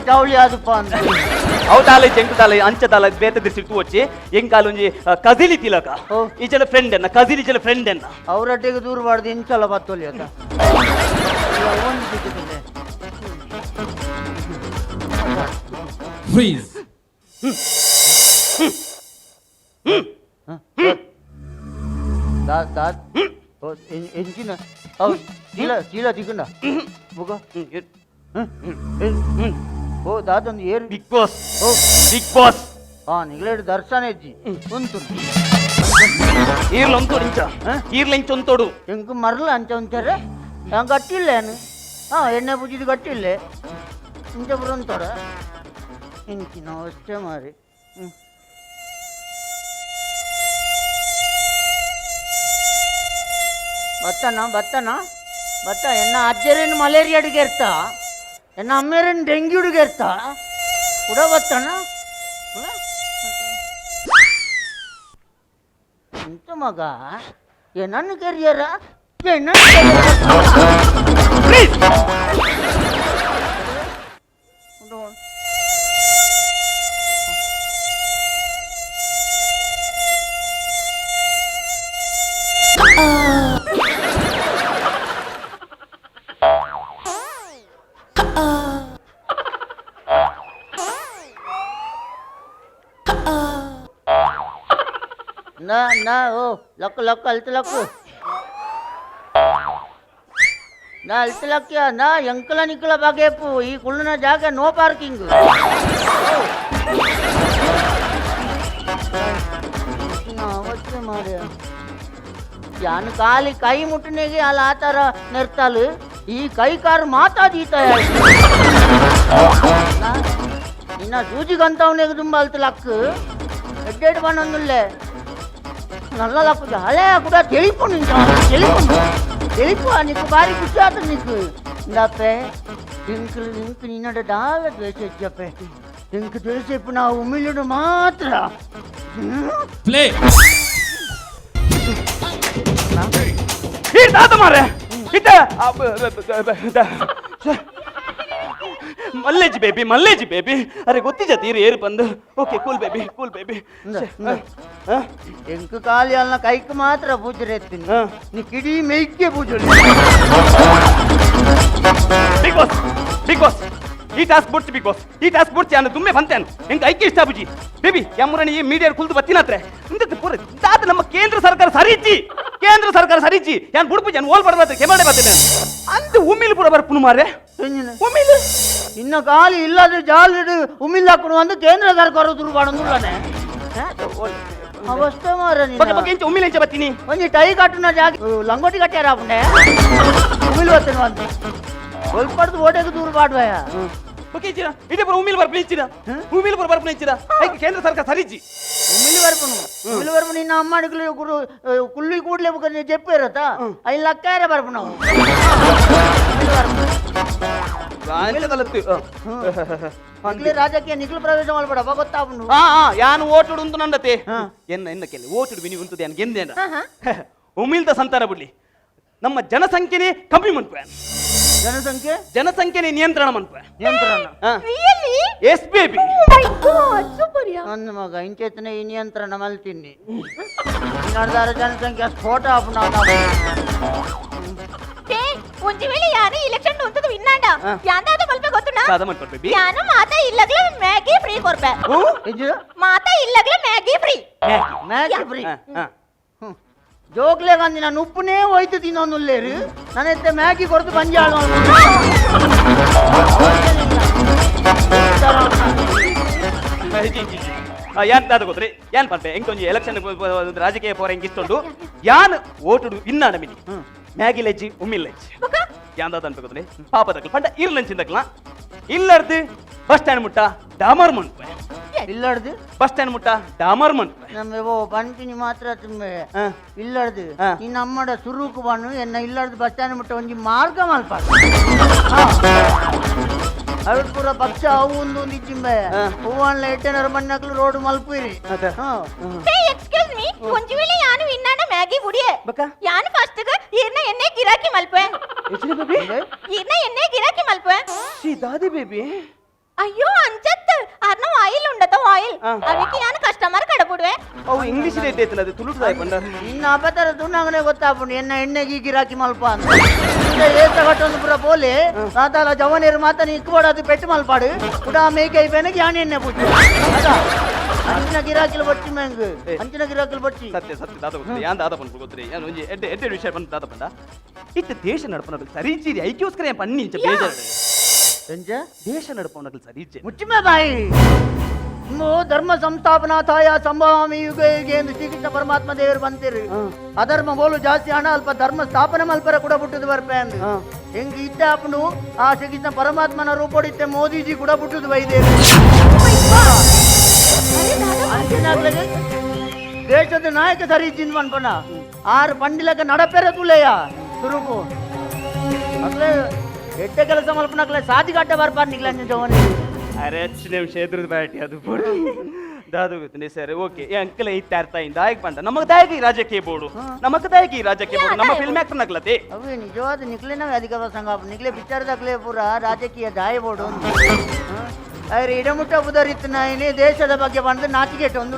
ಚೌಳಿ ಆದಪ್ಪ ಅಂತ ಅವು ತಾಲೆ ಜಂಕು ತಾಲೆ ಅಂಚ ತಾಲೆ ಬೇತ ದಿರ್ಸಿ ತೂವಚ್ಚಿ ಎಂಕಾಲ ಒಂಜಿ ಕಜಿಲಿ ತಿಲಕ ಈಚಲ ಫ್ರೆಂಡ್ ಎನ್ನ ಕಜಿಲಿ ಈಚಲ ಫ್ರೆಂಡ್ ಎನ್ನ ಅವರಟ್ಟಿಗೆ ದೂರ ಬಾರ್ದು ಇಂಚಲ ಬತ್ತೊಲಿ ಆತ. ಫ್ರೀಸ್. ಎಂಚಿನ ಅವು ಚೀಲ ಚೀಲ ತಿಕ್ಕಂಡ ಬುಗ ಓ ದಾದೊಂದು ಏರು big boss. ಓ ಬಿಗ್ ಬಾಸ್. ಹಾ ನಿಗ್ಲೇಡ್ ದರ್ಶನ ಇಜ್ಜಿ ಉಂಟು ಈರ್ಲ ಒಂತೋಡು ಇಂಚ ಈರ್ಲ ಇಂಚ ಒಂತೋಡು ಎಂಕ್ ಮರಲ ಅಂಚ ಒಂಚಾರೆ ನಾನು ಗಟ್ಟಿಲ್ಲ ಏನು. ಹಾಂ ಎಣ್ಣೆ ಪೂಜಿದು ಗಟ್ಟಿಲ್ಲ ಇಂಚ ಪುರ ಒಂತೋಡ ಇಂಚಿನ ಅಷ್ಟೇ ಮಾರಿ. ಹ್ಞೂ ಬತ್ತನ ಬತ್ತನ ಬತ್ತ ಎನ್ನ ಅಜ್ಜರೇನು ಮಲೇರಿಯಾ ಅಡುಗೆ ಇರ್ತ, ಎನ್ನ ಅಮ್ಮೇರೇನು ಡೆಂಗ್ಯೂ ಅಡುಗೆ ಇರ್ತ ಕೂಡ ಬತ್ತನ ಎಂತ ಮಗ ಏನನ್ನು ಕರಿಯರ ಏನನ್ನು ನಾ ನಾ ಓ ಲಕ್ ಲಕ್ ಅಲ್ತ ಲಕ್ ನಾ ಅಲ್ತ ಲಕ್ಯ ನಾ ಎಂಕಲ ನಿಕ್ಕಲ ಬಗೆಪು ಈ ಕುಳ್ಳಿನ ಜಾಗ ನೋ ಪಾರ್ಕಿಂಗ್. ಅವಶ್ಯ ಮಾರ್ಯ ಯಾನು ಖಾಲಿ ಕೈ ಮುಟ್ಟನಿಗೆ ಅಲ್ಲ ಆ ಥರ ನೆರ್ತಾಲು ಈ ಕೈ ಕಾರು ಮಾತಾದೀತ ನಿನ್ನ ಸೂಜಿಗಂತವನಿಗೆ ತುಂಬ ಅಲ್ತ ಲಕ್ ಎಡ್ಡೆಡ್ ಬಣ್ಣೊಂದುಲ್ಲೆ నల్ల హలే కూడా తెలిపు తెలుపు తెలుపు నీకు భారీ ఖుషి ఆత నీకు ఇందాపే ఇంకులు ఇంకు నిన్నడు దాల ద్వేష చెప్పే ఇంకు తెలిసి ఇప్పుడు నా ఉమిలుడు మాత్ర ప్లే తాత మారే ఇత ಮಲ್ಲೇಜಿ ಬೇಬಿ, ಮಲ್ಲೇಜಿ ಬೇಬಿ. ಅರೆ ಗೊತ್ತಿಜ ತೀರಿ ಏರು ಬಂದು. Okay cool baby, cool baby. ಎಂಕು ಖಾಲಿ ಅಲ್ಲ ಕೈಕ್ ಮಾತ್ರ ಪೂಜೆ ಎತ್ತೀನಿ ನೀ ಕಿಡಿ ಮೇಯ್ಕೆ ಪೂಜೆ. Big boss, big boss ಈ ಟಾಸ್ಕ್ ಬುಡ್ಚಿ, ಬಿಗ್ ಬಾಸ್ ಈ ಟಾಸ್ಕ್ ಬುಡ್ಚಿ ಅನ್ನ ತುಮ್ಮೆ ಬಂತೇನು ಎಂಕ್ ಐಕೆ ಇಷ್ಟ ಬುಜಿ ಬೇಬಿ. ಯಮ್ಮುರಣಿ ಈ ಮೀಡಿಯಾ ಕುಲ್ದು ಬತ್ತಿನತ್ರೆ ಇಂದಕ್ಕೆ ಪೂರ ದಾತ ನಮ್ಮ ಕೇಂದ್ರ ಸರ್ಕಾರ ಸರಿಜ್ಜಿ, ಕೇಂದ್ರ ಸರ್ಕಾರ ಸರಿಜ್ಜಿ. ಯಾನ್ ಬುಡ್ಪು ಜನ್ ಓಲ್ ಬಡಬಾರ್ದು ಕೆಮಡೆ ಬರ್ತೇನೆ ಅಂದು ಉಮ್ಮಿಲ್ ಪೂರ ಬರ್ಪುನು ಮಾರೆ. ಉಮ್ಮಿಲ್ ಇನ್ನ ಖಾಲಿ ಇಲ್ಲದ ಜಾಲಿಡು ಉಮ್ಮಿಲ್ ಹಾಕೊಂಡು ಒಂದು ಕೇಂದ್ರ ಸರ್ಕಾರ ದುರ್ಬಾಡೊಂದುಲ್ಲನೆ ಅವಸ್ಥೆ ಮಾರ. ಬಗೆ ಬಗೆ ಇಂಚ ಉಮ್ಮಿಲ್ ಇಂಚ ಬತ್ತೀನಿ ಒಂಜಿ ಟೈ ಕಟ್ಟುನ ಜಾಗ ಲಂಗೋಟಿ ಕಟ್ಟ್ಯಾರ ಆಪುಂಡೆ ಉಮ್ಮಿಲ್ ಬತ್ತೇನು ಅಂತ ಒಲ್ಪಡ್ದು ಓಟೆಗೆ ದೂರ ಪಾಡ್ವಯ. ಓಕೆ ಇಚ್ಚಿನ ಇದೇ ಪೂರ ಉಮಿಲ್ ಬರ್ಪುನ ಇಚ್ಚಿನ ಉಮಿಲ್ ಪೂರ ಬರ್ಪುನ ಇಚ್ಚಿನ ಐಕ್ ಕೇಂದ್ರ ಸರ್ಕಾರ ಸರಿಜಿ ಉಮಿಲ್ ಬರ್ಪುನು ಉಮಿಲ್ ಬರ್ಪುನು ನಿನ್ನ ಅಮ್ಮನಿಗೆ ಗುರು ಕುಲ್ಲಿ ಕೂಡ್ಲೆ ಬುಕ್ಕ ನೀ ಜೆಪ್ಪು ಇರತ್ತಾ ಐನ್ ಲಕ್ಕಾಯರ ಬರ್ಪುನು ನಿಕ್ಲೆ ರಾಜಕೀಯ ನಿಕ್ಲು ಪ್ರವೇಶ ಮಾಡ್ಬೇಡ ಗೊತ್ತಾಪುಂಡು. ಹಾ ಹಾ ಯಾನು ಓಟುಡು ಉಂಟು ನಂದತೆ ಎನ್ನ ಎನ್ನ ಕೆಲೆ ಓಟುಡು ಬಿನಿ ಉಂಟು ಯಾನ್ ಗೆಂದೇನ ಉಮಿಲ್ದ ಸಂತಾನ ಬಿಡ್ಲಿ ನಮ್ಮ ಜನಸಂಖ್ಯೆನೇ ಕಮ್ಮಿ ಮನ್ಪೆ ಜನಸಂಖ್ಯೆ ಜನಸಂಖ್ಯೆನೇ ನಿಯಂತ್ರಣ ಮನ್ಪೆ ನಿಯಂತ್ರಣ yes baby. Oh my god super ಯಾ. ನನ್ನ ಮಗ ಇಂಚೇತನ ಈ ನಿಯಂತ್ರಣ ಮಲ್ತಿನ್ನಿ ನಡ್ದಾರ ಜನಸಂಖ್ಯೆ ಸ್ಫೋಟ ಆಪುಂಡು. ಒಂಜಿ ವೇಳೆ ಯಾರು ಎಲೆಕ್ಷನ್ ಉಂಟದು ವಿನ್ನಾಂಡ ಯಾಂದಾದ ಮಲ್ಪೆ ಗೊತ್ತುನಾ? ದಾದ ಮಲ್ಪೆ ಬೇಬಿ? ಯಾನು ಮಾತಾ ಇಲ್ಲಗ್ಲ ಮ್ಯಾಗಿ ಫ್ರೀ ಕೊರ್ಪೆ. ಮಾತಾ ಇಲ್ಲಗ್ಲ ಮ್ಯಾಗಿ ಫ್ರೀ. Maggi free ಜೋಕ್ಲೆ ಗಾಂಧಿ ನಾನು ಉಪ್ಪುನೇ ಹೋಯ್ತು ತಿನ್ನೊಂದುಲ್ಲೇರು ನಾನೆತ್ತೆ ಮ್ಯಾಗಿ ಕೊಡ್ತು ಪಂಜಾಳು. ಯಾನ್ ದಾದ ಗೊತ್ತ್ರಿ ಯಾನ್ ಪನ್ಪೆ ಎಂಕೊಂಜಿ ಎಲೆಕ್ಷನ್ ರಾಜಕೀಯ ಪೋರ ಎಂಕ್ ಇಷ್ಟೊಂಡು ಯಾನ್ ಓಟುಡು ವಿನ್ನಾಂಡ ಮಿನಿ ಮ್ಯಾಗಿ ಲೆಜ್ಜಿ ಉಮ್ಮಿಲ್ ಲೆಜ್ಜಿ ಯಾನ್ ದಾದ ಅನ್ಪೆ ಗೊತ್ತ್ರಿ ಪಾಪದಕ್ಲ ಪಂಡ ಇರ್ಲಂಚಿಂದಕ್ಲ ಇಲ್ಲರ್ದು ಬಸ್ ಸ್ಟ್ಯಾಂಡ್ ಮುಟ್ಟ ಡಾಮರ್ ಮನ್ಪೆ ಇಲ್ಲರ್ದು ಬಸ್ ಸ್ಟ್ಯಾಂಡ್ ಮುಟ್ಟ ಡಾಮರ್ ಮನ್ಪೆ ನಮ್ಮ ಓ ಪಂಪಿನಿ ಮಾತ್ರ ತುಂಬೆ ಇಲ್ಲರ್ದು ನಿನ್ನ ಅಮ್ಮಡ ಸುರುಕು ಬಣ್ಣು ಎನ್ನ ಇಲ್ಲರ್ದು ಬಸ್ ಸ್ಟ್ಯಾಂಡ್ ಮುಟ್ಟ ಒಂಜಿ ಮಾರ್ಗ ಮಲ್ಪ ಅವು ಪೂರ ಪಕ್ಷ ಅವು ಒಂದು ಒಂದು ಇಚ್ಚಿಂಬೆ ಹೂವನ್ಲ ಎಟ್ಟೆನರ ಮಣ್ಣಕ್ಲು ರೋಡ್ ಮಲ್ಪುರಿ. ಎಕ್ಸ್ಕ್ಯೂಸ್ ಮೀ ಒಂಜಿ ವೇಳೆ ಯಾನು ವಿನ್ನಾಂಡ ಮ್ಯಾಗಿ ಬುಡಿಯೆ ಯಾನು ಫಸ್ಟ್ ಗೆ ಈರ್ನ ಎಣ್ಣೆ ಗಿರಾಕಿ ಮಲ್ಪೆ ಈರ್ನ ಎಣ್ಣೆ ಗಿರಾಕಿ ಮಲ್ಪೆ ಶ್ರೀ ದಾದಿ ಬೇಬಿ. ಅಯ್ಯೋ ಅಂಚತ್ ಅರ್ನ ಆಯಿಲ್ ಉಂಡತ ಆಯಿಲ್ ಅದಕ್ಕೆ ಯಾನು ಕಸ್ಟಮರ್ ಕಡಬುಡುವೆ. ಅವು ಇಂಗ್ಲಿಷ್ ರೇಟ್ ಐತಲ್ಲ ಅದು ತುಳು ದಾಯ ಪಂಡ ನಿನ್ನ ಅಪತರ ತುಣ್ಣಂಗನೆ ಗೊತ್ತಾಪುಂಡು ಎನ್ನ ಎಣ್ಣೆಗೆ ಗಿರಾಕಿ ಮಲ್ಪ ಅಂತ ಏಸ ಕಟ್ಟೊಂದು ಪೂರ ಪೋಲೆ ತಾತಾಲ ಜವನೇರು ಮಾತ ಇಕ್ಬೋಡ ಅದು ಪೆಟ್ಟು ಮಲ್ಪಾಡು ಕುಡ ಮೇಕೆ ಐಪೇನಗೆ ಯಾನ್ ಎಣ್ಣೆ ಪೂಜೆ ಅಂಚಿನ ಗಿರಾಕಿಲು ಬಚ್ಚಿ ಮ್ಯಾಂಗ್ ಅಂಚಿನ ಗಿರಾಕಿಲು ಬಚ್ಚಿ ಸತ್ಯ ಸತ್ಯ ದಾದ ಗೊತ್ತಿದೆ ಯಾನ್ ದಾದ ಪಂಡ ಗೊತ್ತಿದೆ ಯಾನ್ ಒಂಜಿ ಎಡ್ಡೆ ಎಡ್ಡೆ ವಿಷಯ ಪಂಡ ದಾದ ಪಂಡ ಇತ್ತ ದೇಶ ನಡಪನ ಸರಿ ಜೀರಿ ಐಕ್ಯೋಸ್ಕರ ಏನ್ ಪನ್ನಿ ಇಂಚ ಬೇಜಾರು ಎಂಚ ದೇಶ ನಡಪನಗಳು ಸರಿ ಇಜ್ಜೆ ಮುಚ್ಚಿಮೆ ಬಾಯಿ ಧರ್ಮ ಸಂಸ್ಥಾಪನಾಥಾಯ ಸಂಭವಾಮಿ ಯುಗ ಯುಗೆ ಎಂದು ಶ್ರೀಕೃಷ್ಣ ಪರಮಾತ್ಮ ದೇವರು ಬಂತಿರು ಅಧರ್ಮ ಬೋಲು ಜಾಸ್ತಿ ಹಣ ಅಲ್ಪ ಧರ್ಮ ಸ್ಥಾಪನೆ ಮಲ್ಪರ ಕೂಡ ಬಿಟ್ಟದು ಬರ್ಪೆ ಅಂದು ಹೆಂಗ್ ಇದ್ದ ಅಪ್ಪನು ಆ ಶ್ರೀಕೃಷ್ಣ ಪರಮಾತ್ಮನ ರೂಪಡಿತ್ತೆ ಮೋದಿಜಿ ಕೂಡ ಬಿಟ್ಟದು ಬೈದೇರು ದೇಶದ ನಾಯಕ ಸರಿ ಇಜ್ಜಿಂದ್ ಪನ್ಪನ ಆರು ಪಂಡಿಲಕ ನಡಪೆರ ತುಲೆಯ ಸುರುಕು ಅಕ್ಲೆ ಎಟ್ಟೆ ಕೆಲಸ ಮಲ್ಪನಕ್ಲೆ ಸಾದಿಗಡ್ಡ ಬರ್ಪಾರ್ ನಿಗ್ಲ ಜವನಿ. ಅರೆ ಹತ್ತು ನಿಮಿಷ ಎದುರು ಬ್ಯಾಟಿ ಅದು ಬೋಡು ದಾದು ಗೊತ್ತನೆ ಸರ್ ಓಕೆ ಅಂಕಲ್ ಇತ್ತ ಅರ್ಥ ಇಂದ ಆಯ್ಕೆ ಬಂದ ನಮಗ್ ದಾಯಕ ಈ ರಾಜಕೀಯ ಬೋಡು ನಮಗ್ ದಾಯಕ ಈ ರಾಜಕೀಯ ಬೋಡು ನಮ್ಮ ಫಿಲ್ಮ್ ಆಕ್ಟರ್ ನಗ್ಲತೆ ಅವೇ ನಿಜವಾದ ನಿಕ್ಲೆನ ಅಧಿಕ ಸಂಘ ನಿಕ್ಲೆ ಪಿಕ್ಚರ್ದಾಗ್ಲೇ ಪೂರ ರಾಜಕೀಯ ದಾಯ ಬೋಡು ಅರೆ ಇಡಮುಟ್ಟ ಬುದರಿತ್ತು ನಾಯಿನಿ ದೇಶದ ಬಗ್ಗೆ ಬಂದು ನಾಚಿಕೆಟ್ ಒಂದು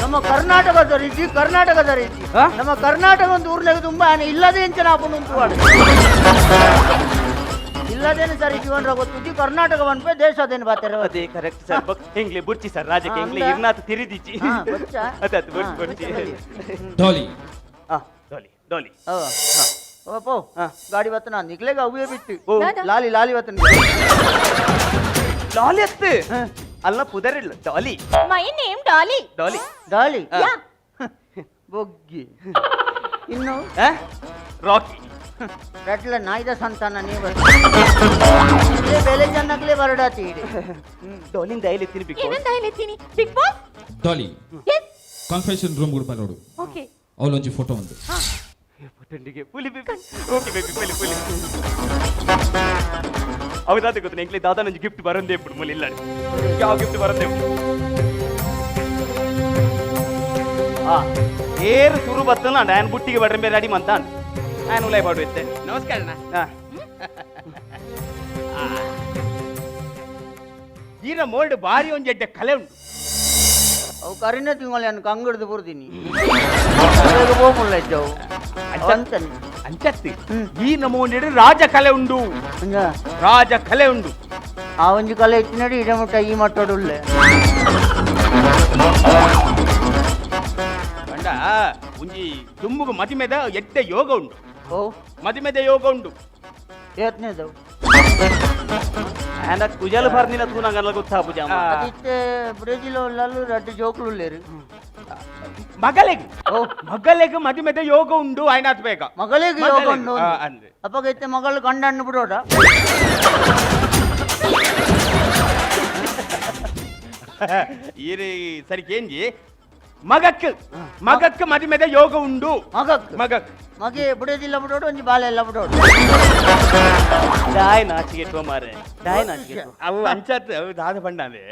ನಮ್ಮ ಕರ್ನಾಟಕದ ರೀತಿ ಕರ್ನಾಟಕದ ರೀತಿ ನಮ್ಮ ಕರ್ನಾಟಕ ಒಂದು ಊರ್ನಾಗ ತುಂಬಾ ಇಲ್ಲದೆ ಎಂಚನ ಹಾಕೊಂಡು ಉಂಟು ಇಲ್ಲದೇನು ಸರ್ ಜೀವನ ಗೊತ್ತಿದ್ದು ಕರ್ನಾಟಕ ಬಂದ್ಪೆ ದೇಶದೇನು ಬಾತಾರೆ ಅದೇ ಕರೆಕ್ಟ್ ಸರ್ ಹೆಂಗ್ಲೆ ಬುರ್ಚಿ ಸರ್ ರಾಜಕೀಯ ಹೆಂಗ್ಲೆ ಇರ್ನಾಥ ತಿರಿದಿಚ್ಚಿ ಅದೇ ಅದು ಬುರ್ಚಿ ಬುರ್ಚಿ ಡಾಲಿ ಡಾಲಿ ಡಾಲಿ ಓಪೋ ಗಾಡಿ ಬತ್ತನ ನಿಕ್ಲೆಗ ಅವೇ ಬಿಟ್ಟು ಲಾಲಿ ಲಾಲಿ ಬತ್ತನ ಲಾಲಿ ಅತ್ತು ಅಲ್ಲ ಪುದರಿಲ್ಲ Dolly. My name Dolly. Dolly Dolly ಬೊಗ್ಗಿ ಇನ್ನು ರಾಕಿ ರಟ್ಲ ನಾಯ್ದ ಸಂತಾನ ನೀವು ಬೆಲೆ ಚೆನ್ನಾಗ್ಲೇ ಬರಡಾತಿ ಡಾಲಿಂದ ದಯಲೆತ್ತೀನಿ ಬಿಗ್ ಏನಂತ ಹೇಳ್ತೀನಿ Bigg Boss Dolly confession room ಕೂಡ ಬರೋಡು. ಓಕೆ ಅವಳೊಂಜಿ ಫೋಟೋ ಒಂದು ಪುಟ್ಟಂಡಿಗೆ ಪುಲಿ ಬೇಬಿ ಓಕೆ ಬೇಬಿ ಪುಲಿ ಪುಲಿ ಹೌದಾದ ಗೊತ್ತ ಎಂಕ್ಲೆ ದಾದಾ ನಂಜಿ ಗಿಫ್ಟ್ ಬರಂದೇ ಇಪ್ಪು ಮುಲಿ ಇಲ್ಲ ಯಾವ ಗಿಫ್ಟ್ ಬರಂದೇ ಆ ಏರು ಸುರು ಬತ್ತನ ನಾನು ಬುಟ್ಟಿಗೆ ಬಡ್ರೆ ಬೇರೆ ಅಡಿ ಮಂತ ನಾನು ಉಲೈ ಬಾಡು ಇತ್ತೆ. ನಮಸ್ಕಾರ ಅಣ್ಣ. ಈರ ಮೋಲ್ಡ್ ಬಾರಿ ಒಂಜಿ ಎಡ್ಡೆ ಕಲೆ ಉಂಟು. ಅವು ಕರಿನ ತಿಂಗಳು ಕಂಗಡ್ದು ಬುರ್ದಿನಿ ಪೋಪುಲ್ಲ ಇದ್ದವು ಅಂತಾನೆ ಅಂಚತ್ತಿ ಈ ನಮೂನೆ ರಾಜ ಕಲೆ ಉಂಡು, ರಾಜ ಕಲೆ ಉಂಡು. ಆ ಒಂಜಿ ಕಲೆ ಇತ್ತಿನಡಿ ಇಡ ಮುಟ್ಟ ಈ ಮಟ್ಟಡುಲ್ಲೆ ಕಂಡ ಒಂಜಿ ದುಂಬುಗು ಮದಿಮೆದ ಎಡ್ಡೆ ಯೋಗ ಉಂಡು. ಓ ಮದಿಮೆದ ಯೋಗ ಉಂಡು. ಏತ್ನೇದವು ಆಂಡ ಕುಜಲ್ ಬರ್ನಿನ ತೂನಂಗಲ್ಲ ಗೊತ್ತಾ ಪೂಜಾ ಅದಿತ್ತೆ ಬ್ರೆಜಿಲ್ ಒಲ್ಲಲ್ಲು ರಡ್ಡು ಜೋಕ್ಲು ಉಲ್ಲೇರು. ಮಗಲೆಗ್ ಮಗಲೆಗ್ ಮದಿಮೆದ ಯೋಗ ಉಂಡು ಆಯ್ನಾತ್ ಬೇಗ ಮಗಳಿಗೆ ಯೋಗ ಉಂಡು ಅಪ್ಪಗೈತೆ ಮಗಳು ಗಂಡಣ್ಣು ಬಿಡೋಡ ಈರಿ ಸರಿ ಕೇಂಜಿ ಮಗಕ್ ಮಗಕ್ ಮದಿಮೆದ ಯೋಗ ಉಂಡು ಮಗಕ್ ಮಗಕ್ ಮಗೆ ಬಿಡೋದಿಲ್ಲ ಬಿಡೋಡು ಒಂಜಿ ಬಾಳೆ ಎಲ್ಲ ಬಿಡೋಡು ದಾಯ್ ನಾಚಿಗೆ ಮಾರೆ ದಾಯ್ ನಾಚಿಗೆ ಅವು ಅಂಚಾತ್ ಅವು ದಾದ ಪಂಡಾನೆ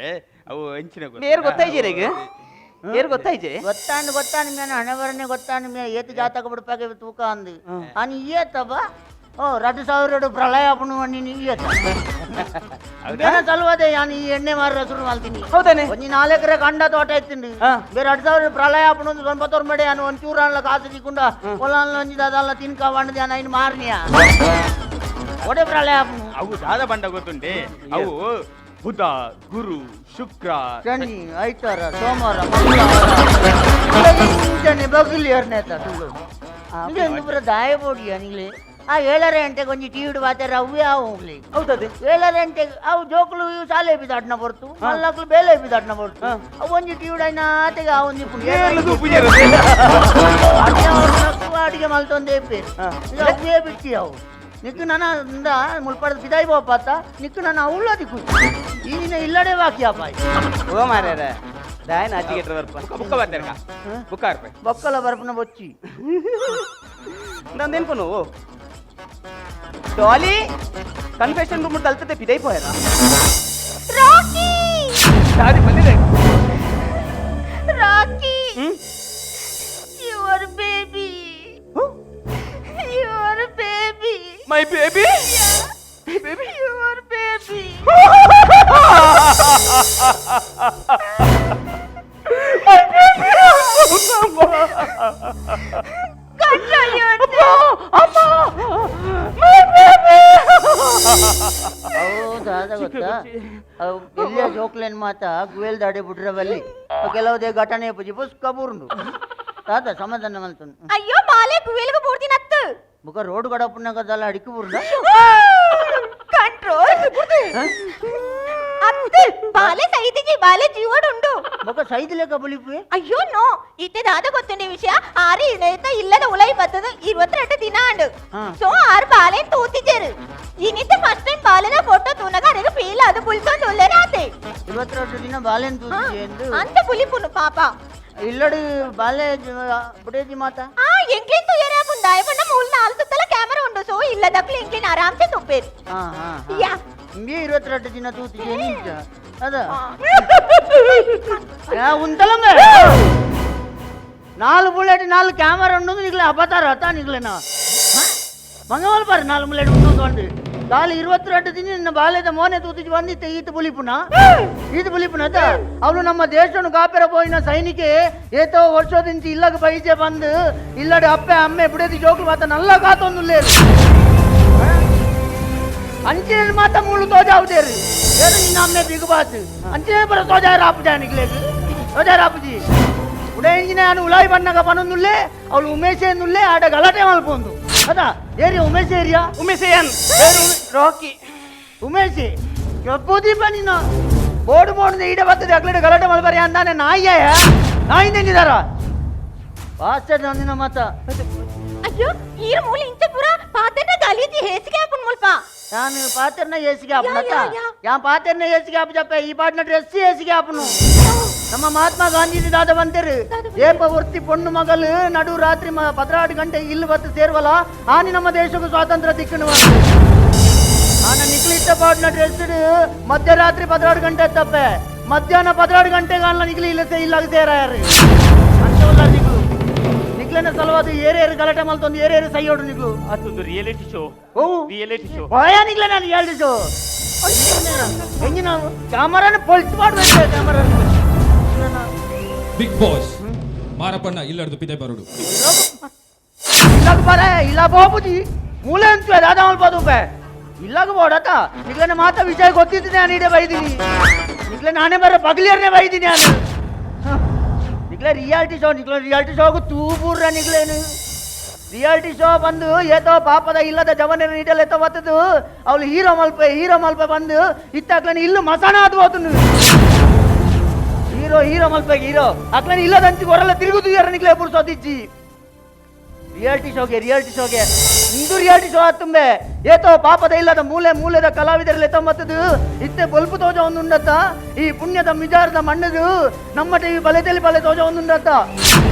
ಅವು ಅಂಚಿನ ಬೇರೆ ಗೊತ್ತಾಯ್ಜೆ ಏರು ಗೊತ್ತಾಯ್ಜೆ ಗೊತ್ತಾಂಡು ಗೊತ್ತಾಂಡು ಮೇನ ಹಣೆ ಬರನೆ ಗೊತ್ತಾಂಡು ಮೇ ಏತು ಜಾತಕ ಬಿಡ್ಪಾಗೆ ತೂಕ ಅಂದು ಅನಿ ಏತಬ ಓ 2000 ಪ್ರಳಯ ಅಪ್ಪನು ನೀನು ಏತ ಸಲ್ವಾದೆ ಯಾನು ಈ ಎಣ್ಣೆ ಮಾರ ಶುರು ಮಾಡ್ತೀನಿ ಹೌದಾನೆ ಒಂಜಿ 4 ಎಕರೆ ಕಂಡ ತೋಟ ಇತ್ತೀನಿ ಬೇರೆ 2000 ಪ್ರಳಯ ಅಪ್ಪನು ಒಂದು ಸ್ವಲ್ಪ ಮಡೆ ಯಾನು ಒಂಚೂರು ಅಲ್ಲ ಕಾಸು ತಿಕ್ಕೊಂಡ ಹೊಲ ಒಂಜಿ ದಾದಲ್ಲ ತಿನ್ಕ ಬಂಡದ ಯಾನು ಐನು ಮಾರ್ನಿಯ ಒಡೆ ಪ್ರಳಯ ಅಪ್ಪನು ಅವು ದಾದ ಬಂಡ ಗೊತ್ತುಂಡೆ ಅವು ಬುಧ ಗುರು ಶುಕ್ರ ಶನಿ ಐತಾರ ಸೋಮವಾರ ಮಂಗಳವಾರ ಬಗಲಿ ಪೂರ ದಾಯ ಬೋಡಿಯ ನಿಗ್ಲೆ ಆ 7 ಗಂಟೆಗೆ ಒಂಜಿ ಟಿ ವಿಡ್ ಬಾತಾರ ಅವೇ ಆವು ಹೌದದೆ 7 ಗಂಟೆಗೆ ಅವು ಜೋಕುಲು ಶಾಲೆ ಬಿದಾಡ್ನ ಬರ್ತು ಮಲ್ಲಕ್ಲು ಬೇಲೆ ಬಿದಾಡ್ನ ಬರ್ತು ಅವು ಒಂಜಿ ಟಿ ವಿಡ್ ಐನ ಆತೆಗೆ ಆ ಒಂಜಿ ಅಡಿಗೆ ಮಲ್ತೊಂದೇ ಪೇರು ಅವೇ ಬಿಟ್ಟಿ ಅವು ನಿಕ್ಕು ನನ್ನ ಇಂದ ಮುಲ್ಪಡದ ಬಿದಾಯಿ ಬೋಪಾತ ನಿಕ್ಕು ನನ್ನ ಅವಳದಿ ಕೂತು ಈಗಿನ ಇಲ್ಲಡೆ ಬಾಕಿ ಅಪ್ಪಾಯಿ ಓ ಮಾರ್ಯಾರ ದಾಯ ನಾಚಿಗೆ ಬರ್ಪ ಬುಕ್ಕ ಬರ್ತಾರ ಬುಕ್ಕ ಬರ್ಪ ಬೊಕ್ಕಲ ಬರ್ಪನ ಬೊಚ್ಚಿ ನಂದೇನ್ಪು ಡಾಲಿ ಕನ್ಫೆಷನ್ ರೂಮ್ ತಲ್ತತೆ ಬಿದಾಯಿ ಪೋಯರ ರಾಕಿ ಸಾರಿ ಬಂದಿದೆ Rocky your baby your baby my baby my baby your baby my baby control yourself ಅಮ್ಮ my baby ಹೌದಾ ಗೊತ್ತಾ ಅವು ಎಲ್ಲಿಯ ಜೋಕ್ಲೇನ್ ಮಾತಾ ಗುವೆಲ್ ದಾಡಿ ಬಿಡ್ರವಲ್ಲಿ ಕೆಲವುದೇ ಘಟನೆ ಪೂಜಿ ಪುಸ್ಕ ಬೂರ್ಂಡು ತಾತ ಸಮಾಧಾನ ಮಲ್ತುಂಡು ಅಯ್ಯೋ ಬಾಲೆ ಗುವೆಲ್ಗೆ ಬೂರ್ದಿನತ್ತು ಬುಕ ರೋಡ್ ಗಡಪುನಗದಲ್ಲ ಅಡಿಕೆ ಬೂರ್ದ ಕಂಟ್ರೋಲ್ ಅತ್ತು ಬಾಲೆ ಸೈದಿಜಿ ಬಾಲೆ ಜೀವಡುಂಡು ಬೊಕ ಸೈದ್ ಲೆಕ್ಕ ಬುಲಿಪು ಅಯ್ಯೋ ನೋ ಇತ್ತೆ ದಾದ ಗೊತ್ತುಂಡೆ ವಿಷಯ ಆರು ಇನೇತ ಇಲ್ಲದ ಉಲೈ ಬತ್ತದ 22 ದಿನ ಅಂಡು ಸೊ ಆರು ಬಾಲೆನ್ ತೂತಿಜೆರು ಇನಿತ ಫಸ್ಟ್ ಟೈಮ್ ಬಾಲೆನ ಫೋಟೋ ತೂನಗ ಅರೆಗೆ ಫೀಲ್ ಅದು ಬುಲ್ಸೊಂದು ಉಲ್ಲೇನೆ ಆತೆ 22 ದಿನ ಬಾಲೆನ್ ತೂತಿಜೆ ಅಂತ ಬುಲಿಪುನು ಪಾಪ ಇಲ್ಲಡು ಬಾಲೆ ಬುಡೇಜಿ ಮಾತಾ ಆ ಎಂಕ್ಲಿನ್ ತುಯರ ಮುಂದಾಯ ಬಣ್ಣ ಮೂಲ ನಾಲ್ಕು ಸುತ್ತಲ ಕ್ಯಾಮೆರಾ ಉಂಡು ಸೊ ಇಲ್ಲದಕ್ಲು ಎಂಕ್ಲಿನ್ ಆರಾಮ್ಸೆ ತುಪ್ಪೇರು ಹಾ ಹಾ ಯಾ ಇಂಬಿ 22 ದಿನ ತೂತಿಜೆ ನಿಂಚ ಅದ ಉಂತಲಂಗ 4 ಬುಲೆಟ್ 4 ಕ್ಯಾಮರಾ ಉಂಡು ನಿಗ್ಲೆ ಅಬತಾರ ಅತಾ ನಿಗ್ಲೆನ ಮಂಗವಲ್ ಬಾರಿ 4 ಬುಲೆಟ್ ಉಂಡು ಅಂಡು ಬಾಲೆ 22 ದಿನ ನಿನ್ನ ಬಾಲೆದ ಮೋನೆ ತೂತಿಜಿ ಬಂದಿತ್ತೆ ಈತ ಬುಲಿಪುನ ಈತ ಬುಲಿಪುನ ಅದ ಅವಳು ನಮ್ಮ ದೇಶನು ಕಾಪೆರ ಪೋಯಿನ ಸೈನಿಕೆ ಏತೋ ವರ್ಷದಿಂದ ಇಲ್ಲಗ ಬೈಜೆ ಬಂದು ಇಲ್ಲಡೆ ಅಪ್ಪೆ ಅಮ್ಮೆ ಬಿಡದಿ ಜೋಕ್ಲು ಮಾತ ನಲ್ಲ ಕಾತೊಂದು ಲೇರು ಅಂಚಿನ ಮಾತ ಮೂಳು ತೋಜಾವುದೇರು ಏನು ನಿನ್ನ ಅಮ್ಮೆ ಬಿಗ್ ಬಾಸ್ ಅಂಚಿನ ಬರ ತೋಜಾರ ಆಪುಜಾ ನಿಗ್ಲೇಕು ತೋಜಾರ ಆಪುಜಿ ಉಡೆ ಇಂಜಿನ ನಾನು ಉಲಾಯಿ ಬಣ್ಣಗ ಪನೊಂದುಲ್ಲೆ ಅವಳು ಉಮೇಶ್ ನುಲ್ಲೆ ಆಡ ಗಲಾಟೆ ಮಲ್ಪೊಂದು ಅದಾ ಏರಿಯಾ ಉಮೇಶ್ ಏರಿಯಾ ಉಮೇಶ್ ಏನ್ ರಾಕಿ ಉಮೇಶ್ ಕೆಪ್ಪುದೀಪ ನೀನು ಬೋರ್ಡ್ ಬೋರ್ಡ್ ಈಡೆ ಬರ್ತದೆ ಅಗ್ಲಡೆ ಗಲಾಟೆ ಮಲ್ಬಾರಿ ಅಂದಾನೆ ನಾಯಿಯ ನಾಯಿ ನೆಂಜಿದಾರ ಪಾಸ್ಟರ್ ನಂದಿನ ಮಾತ ಅಯ್ಯೋ ಈರ್ ಮೂಲ ಇಂಚ ಪೂರ ಪಾತೆರ್ನ ಗಲೀಜಿ ಹೇಸಿಗೆ ಆಪುನ್ ಮುಲ್ಪ ನಾನು ಪಾತೆರ್ನ ಹೇಸಿಗೆ ಆಪುನ ಯಾ ಪಾತೆರ್ನ ಹೇಸಿಗೆ ಆಪು ಜಪ್ಪ ಈ ಪಾಟ್ನ ಡ್ರೆಸ್ ಹೇಸಿಗೆ ಆಪುನು ನಮ್ಮ ಮಹಾತ್ಮ ಗಾಂಧೀಜಿ ದಾದ ಬಂತೇರು ಏಪ ವೃತ್ತಿ ಪೊಣ್ಣು ಮಗಲು ನಡು ರಾತ್ರಿ 14 ಗಂಟೆ ಇಲ್ಲಿ ಬತ್ತು ಸೇರ್ವಲ್ಲ ಆನಿ ನಮ್ಮ ದೇಶಕ್ಕೂ ಸ್ವಾತಂತ್ರ್ಯ ದಿಕ್ಕನು ಆನ ನಿಕ್ಲಿಟ್ಟ ಪಾಟ್ನ ಡ್ರೆಸ್ ಮಧ್ಯರಾತ್ರಿ 14 ಗಂಟೆ ತಪ್ಪೆ ಮಧ್ಯಾಹ್ನ 14 ಗಂಟೆಗೆ ಅಲ್ಲ ನಿಗ್ಲಿ ಇಲ್ಲ ಇಲ್ಲಾಗ ಸೇರಾಯಾರು ಅಂತವಲ್ಲ ನಿಗ್ಲು ನಿಗ್ಲನ ಸಲುವಾದ ಏರೇರು ಗಲಾಟೆ ಮಲ್ತೊಂದು ಏರೇರು ಸೈಯೋಡು ನಿಗ್ಲು ಅದೊಂದು ರಿಯಾಲಿಟಿ ಶೋ ಓ ರಿಯಾಲಿಟಿ ಶೋ ಭಯ ನಿಗ್ಲ ನಾನು ರಿಯಾಲಿಟಿ ಶೋ ಹೆಂಗೆ ನಾವು ಕ್ಯಾಮರಾನ ಪೊಲ್ಸ್ ಮಾಡ್ಬೇಕು ಕ್ಯಾಮರಾನ ಬಿಗ್ ಬಾಸ್ ಮಾರಪ್ಪಣ್ಣ ಇಲ್ಲಡ್ದು ಪಿದೆ ಬರುಡು ಇಲ್ಲಾಗ ಬರ ಇಲ್ಲ ಬೋಬುಜಿ ಮೂಲೆ ಅಂತ ದಾದಾ ಮಲ್ಪದು ಬೇ ಇಲ್ಲಾಗ ಬೋಡತ ನಿಗ್ಲನ ಮಾತ ವಿಷಯ ಗೊತ್ತಿದ್ದು ನಾನು ಇಡೇ ಬೈದೀನಿ ನಿಗ್ಲ ನಾನೇ ಬರ ಪಗಲಿಯರ್ನೇ ಬೈದೀನಿ ನಾನು ನಿಗ್ಲ ರಿಯಾಲಿಟಿ ಶೋ ನಿಗ್ಲ ರಿಯಾಲಿಟಿ ಶೋಗು ತೂಬೂರ್ರ ನಿಗ್ಲೇನು ರಿಯಾಲಿಟಿ ಶೋ ಬಂದು ಏತೋ ಪಾಪದ ಇಲ್ಲದ ಜವನ ನೀಡಲ್ ಎತ್ತೋ ಬತ್ತದು ಅವಳು ಹೀರೋ ಮಲ್ಪೆ ಬಂದು ಇತ್ತಾಕ್ಲನ ಇಲ್ಲು ಮಸಾನ ಅದು ಹೋತು ಹೀರೋ Hero ಮಲ್ಪಾಗಿ hero ಅಕ್ಲನ ಇಲ್ಲದಂಚಿ ಹೊರಲ್ಲ ತಿರುಗುದು ನಿಕ್ಲೆ ಪುರ್ಸೋದಿಜ್ಜಿ. ರಿಯಾಲಿಟಿ ಶೋಗೆ ರಿಯಾಲಿಟಿ ಶೋಗೆ ಇಂದು ರಿಯಾಲಿಟಿ ಶೋ ಆತುಂಬೆ ಏತೋ ಪಾಪದ ಇಲ್ಲದ ಮೂಲೆ ಮೂಲೆದ ಕಲಾವಿದರಲ್ಲಿ ಮತ್ತದು ಇತ್ತೆ ಬೊಲ್ಪು ತೋಜ ಒಂದುಂಡತ್ತ. ಈ ಪುಣ್ಯದ ಮಿಜಾರದ ಮಣ್ಣದು ನಮ್ಮ ಟಿವಿ ಬಲೆತಲಿ ಬಲೆ ತೋಜ ಒಂದುಂಡತ್ತ.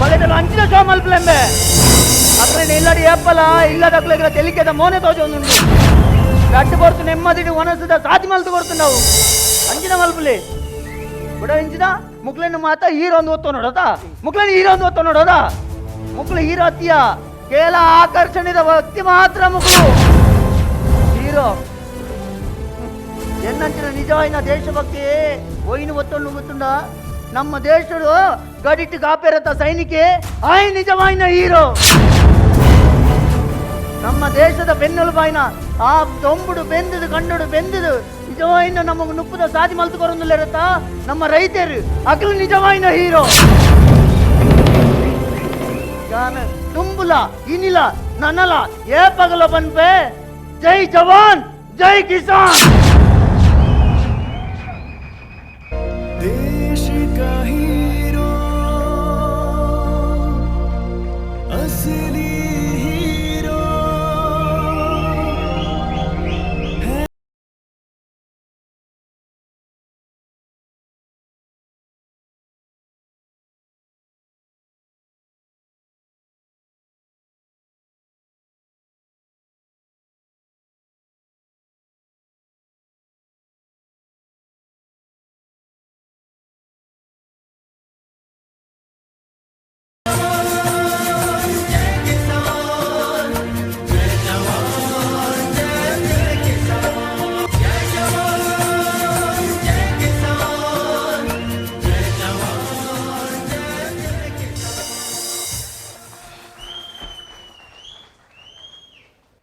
ಬಲೆತಲು ಅಂಚಿನ ಶೋ ಮಲ್ಪಲೆಂಬೆ ಅಕ್ಲೇನೆ ಇಲ್ಲಡಿ ಏಪ್ಪಲ ಇಲ್ಲದ ಅಕ್ಲೆಗ್ಲ ತೆಲಿಕೆದ ಮೋನೆ ತೋಜ ಒಂದುಂಡು. ಗಡ್ಡು ಕೊರ್ತು ನೆಮ್ಮದಿಡು ಮನಸ್ಸುದ ಸಾತಿ ಮಲ್ತು ಕೊರ್ತು ನಾವು ಅಂಚಿನ ಮಲ್ಪುಲಿ ಬುಡ ಇಂಚಿನ ಮುಕ್ಲೇನು ಮಾತ ಹೀರೋ ಒಂದು ಒತ್ತು ನೋಡೋದಾ, ಮುಕ್ಲೇನು ಹೀರೋ ಒಂದು ಒತ್ತು ನೋಡೋದಾ. ಮುಕ್ಳು ಹೀರೋ ಅತ್ತಿಯ ಕೇವಲ ಆಕರ್ಷಣೆದ ವ್ಯಕ್ತಿ ಮಾತ್ರ ಮುಕ್ಳು ಹೀರೋ. ಎನ್ನಂಚಿನ ನಿಜವಾದ ದೇಶಭಕ್ತಿ ಒಯ್ನು ಒತ್ತೊಂಡು ಗೊತ್ತುಂಡ. ನಮ್ಮ ದೇಶಡು ಗಡಿಟ್ಟು ಕಾಪೇರತ್ತ ಸೈನಿಕೆ ಆಯ್ ನಿಜವಾದ ಹೀರೋ. ನಮ್ಮ ದೇಶದ ಬೆನ್ನೆಲುಬಾಯಿನ ಆ ದೊಂಬುಡು ಬೆಂದಿದು ಕಂಡುಡು ಬೆಂದಿದು ನಿಜವಾದ ನಮಗೆ ನುಪ್ಪುದ ಸಾಧಿ ಮಲ್ತುಕೊರೊಂದುಲ್ಲೆರತ್ತ ನಮ್ಮ ರೈತರು ಅಖಿಲ ನಿಜವಾದ ಹೀರೋ. ತುಂಬುಲ ಇನಿಲ ನನಲ ಏ ಪಗಲ ಬನ್ಪೆ ಜೈ ಜವಾನ್ ಜೈ ಕಿಸಾನ್. देश का हीरो असली हीरो है.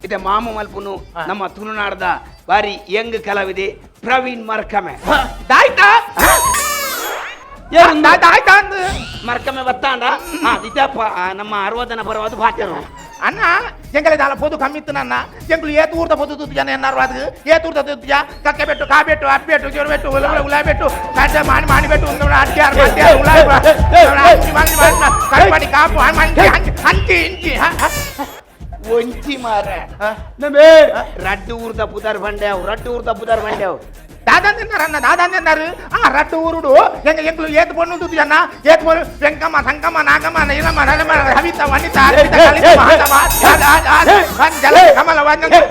ಇದೆ ಮಾಮ ಮಲ್ಪುನು ನಮ್ಮ ತುಳುನಾಡ್ದ ಬಾರಿ ಯಂಗ್ ಕಲಾವಿದೆ ಪ್ರವೀಣ್ ಮರ್ಕಮೆ. ದಾಯ್ತಾ ದಾಯ್ತಾ ಮರ್ಕಮೆ ಬತ್ತಾಂಡ ಇದಪ್ಪ ನಮ್ಮ ಅರವದನ ಬರವಾದ ಭಾಗ್ಯರು ಅಣ್ಣ ಎಂಗಲೆ ದಾಲ ಪೋದು ಕಮ್ಮಿತ್ತು ನನ್ನ ಎಂಗ್ಲು ಏ ತೂರ್ದ ಪೋದು ತೂತು ಜನ ಎನ್ನಾರು ಅದು ಏ ತೂರ್ದ ತೂತಿಯ ಕಕ್ಕೆ ಬೆಟ್ಟು ಕಾ ಬೆಟ್ಟು ಅಪ್ಪೆಟ್ಟು ಜೋರು ಬೆಟ್ಟು ಉಲ ಉಲ ಬೆಟ್ಟು ಕಡ್ಡ ಮಾಡಿ ಮಾಡಿ ಬೆಟ್ಟು ಒಂದು ಅಡ್ಡಿ ಉಲ ಮಾಡಿ ಮಾಡಿ ಮಾಡಿ ಕಾಪು ಹಂಚಿ ಇಂಚಿ ಒಂಚಿ ಮಾರ ರಡ್ಡು ಊರ್ದ ಪುದರ್ ಬಂಡ್ಯಾವ್ ರಡ್ಡು ಊರ್ದ ಪುದರ್ ಬಂಡ್ಯಾವ್ ದಾದಂದಿన్నారు ಅಣ್ಣ ದಾದಂದಿన్నారు ಆ ರಡ್ಡು ಊರುಡು ಎಂಗ ಎಂಗ್ಲು ಏತ್ ಪೊಣ್ಣು ತೂತು ಜನ ಏತ್ ಪೊಣ್ಣು ವೆಂಕಮ್ಮ ಸಂಕಮ್ಮ ನಾಗಮ್ಮ ನೀಲಮ್ಮ ನಲಮ್ಮ ಹವಿತ ವನಿತ ಅರ್ಪಿತ ಕಲಿತ ಮಹಾತಮ ಜಲ ಕಮಲ ವಂಜ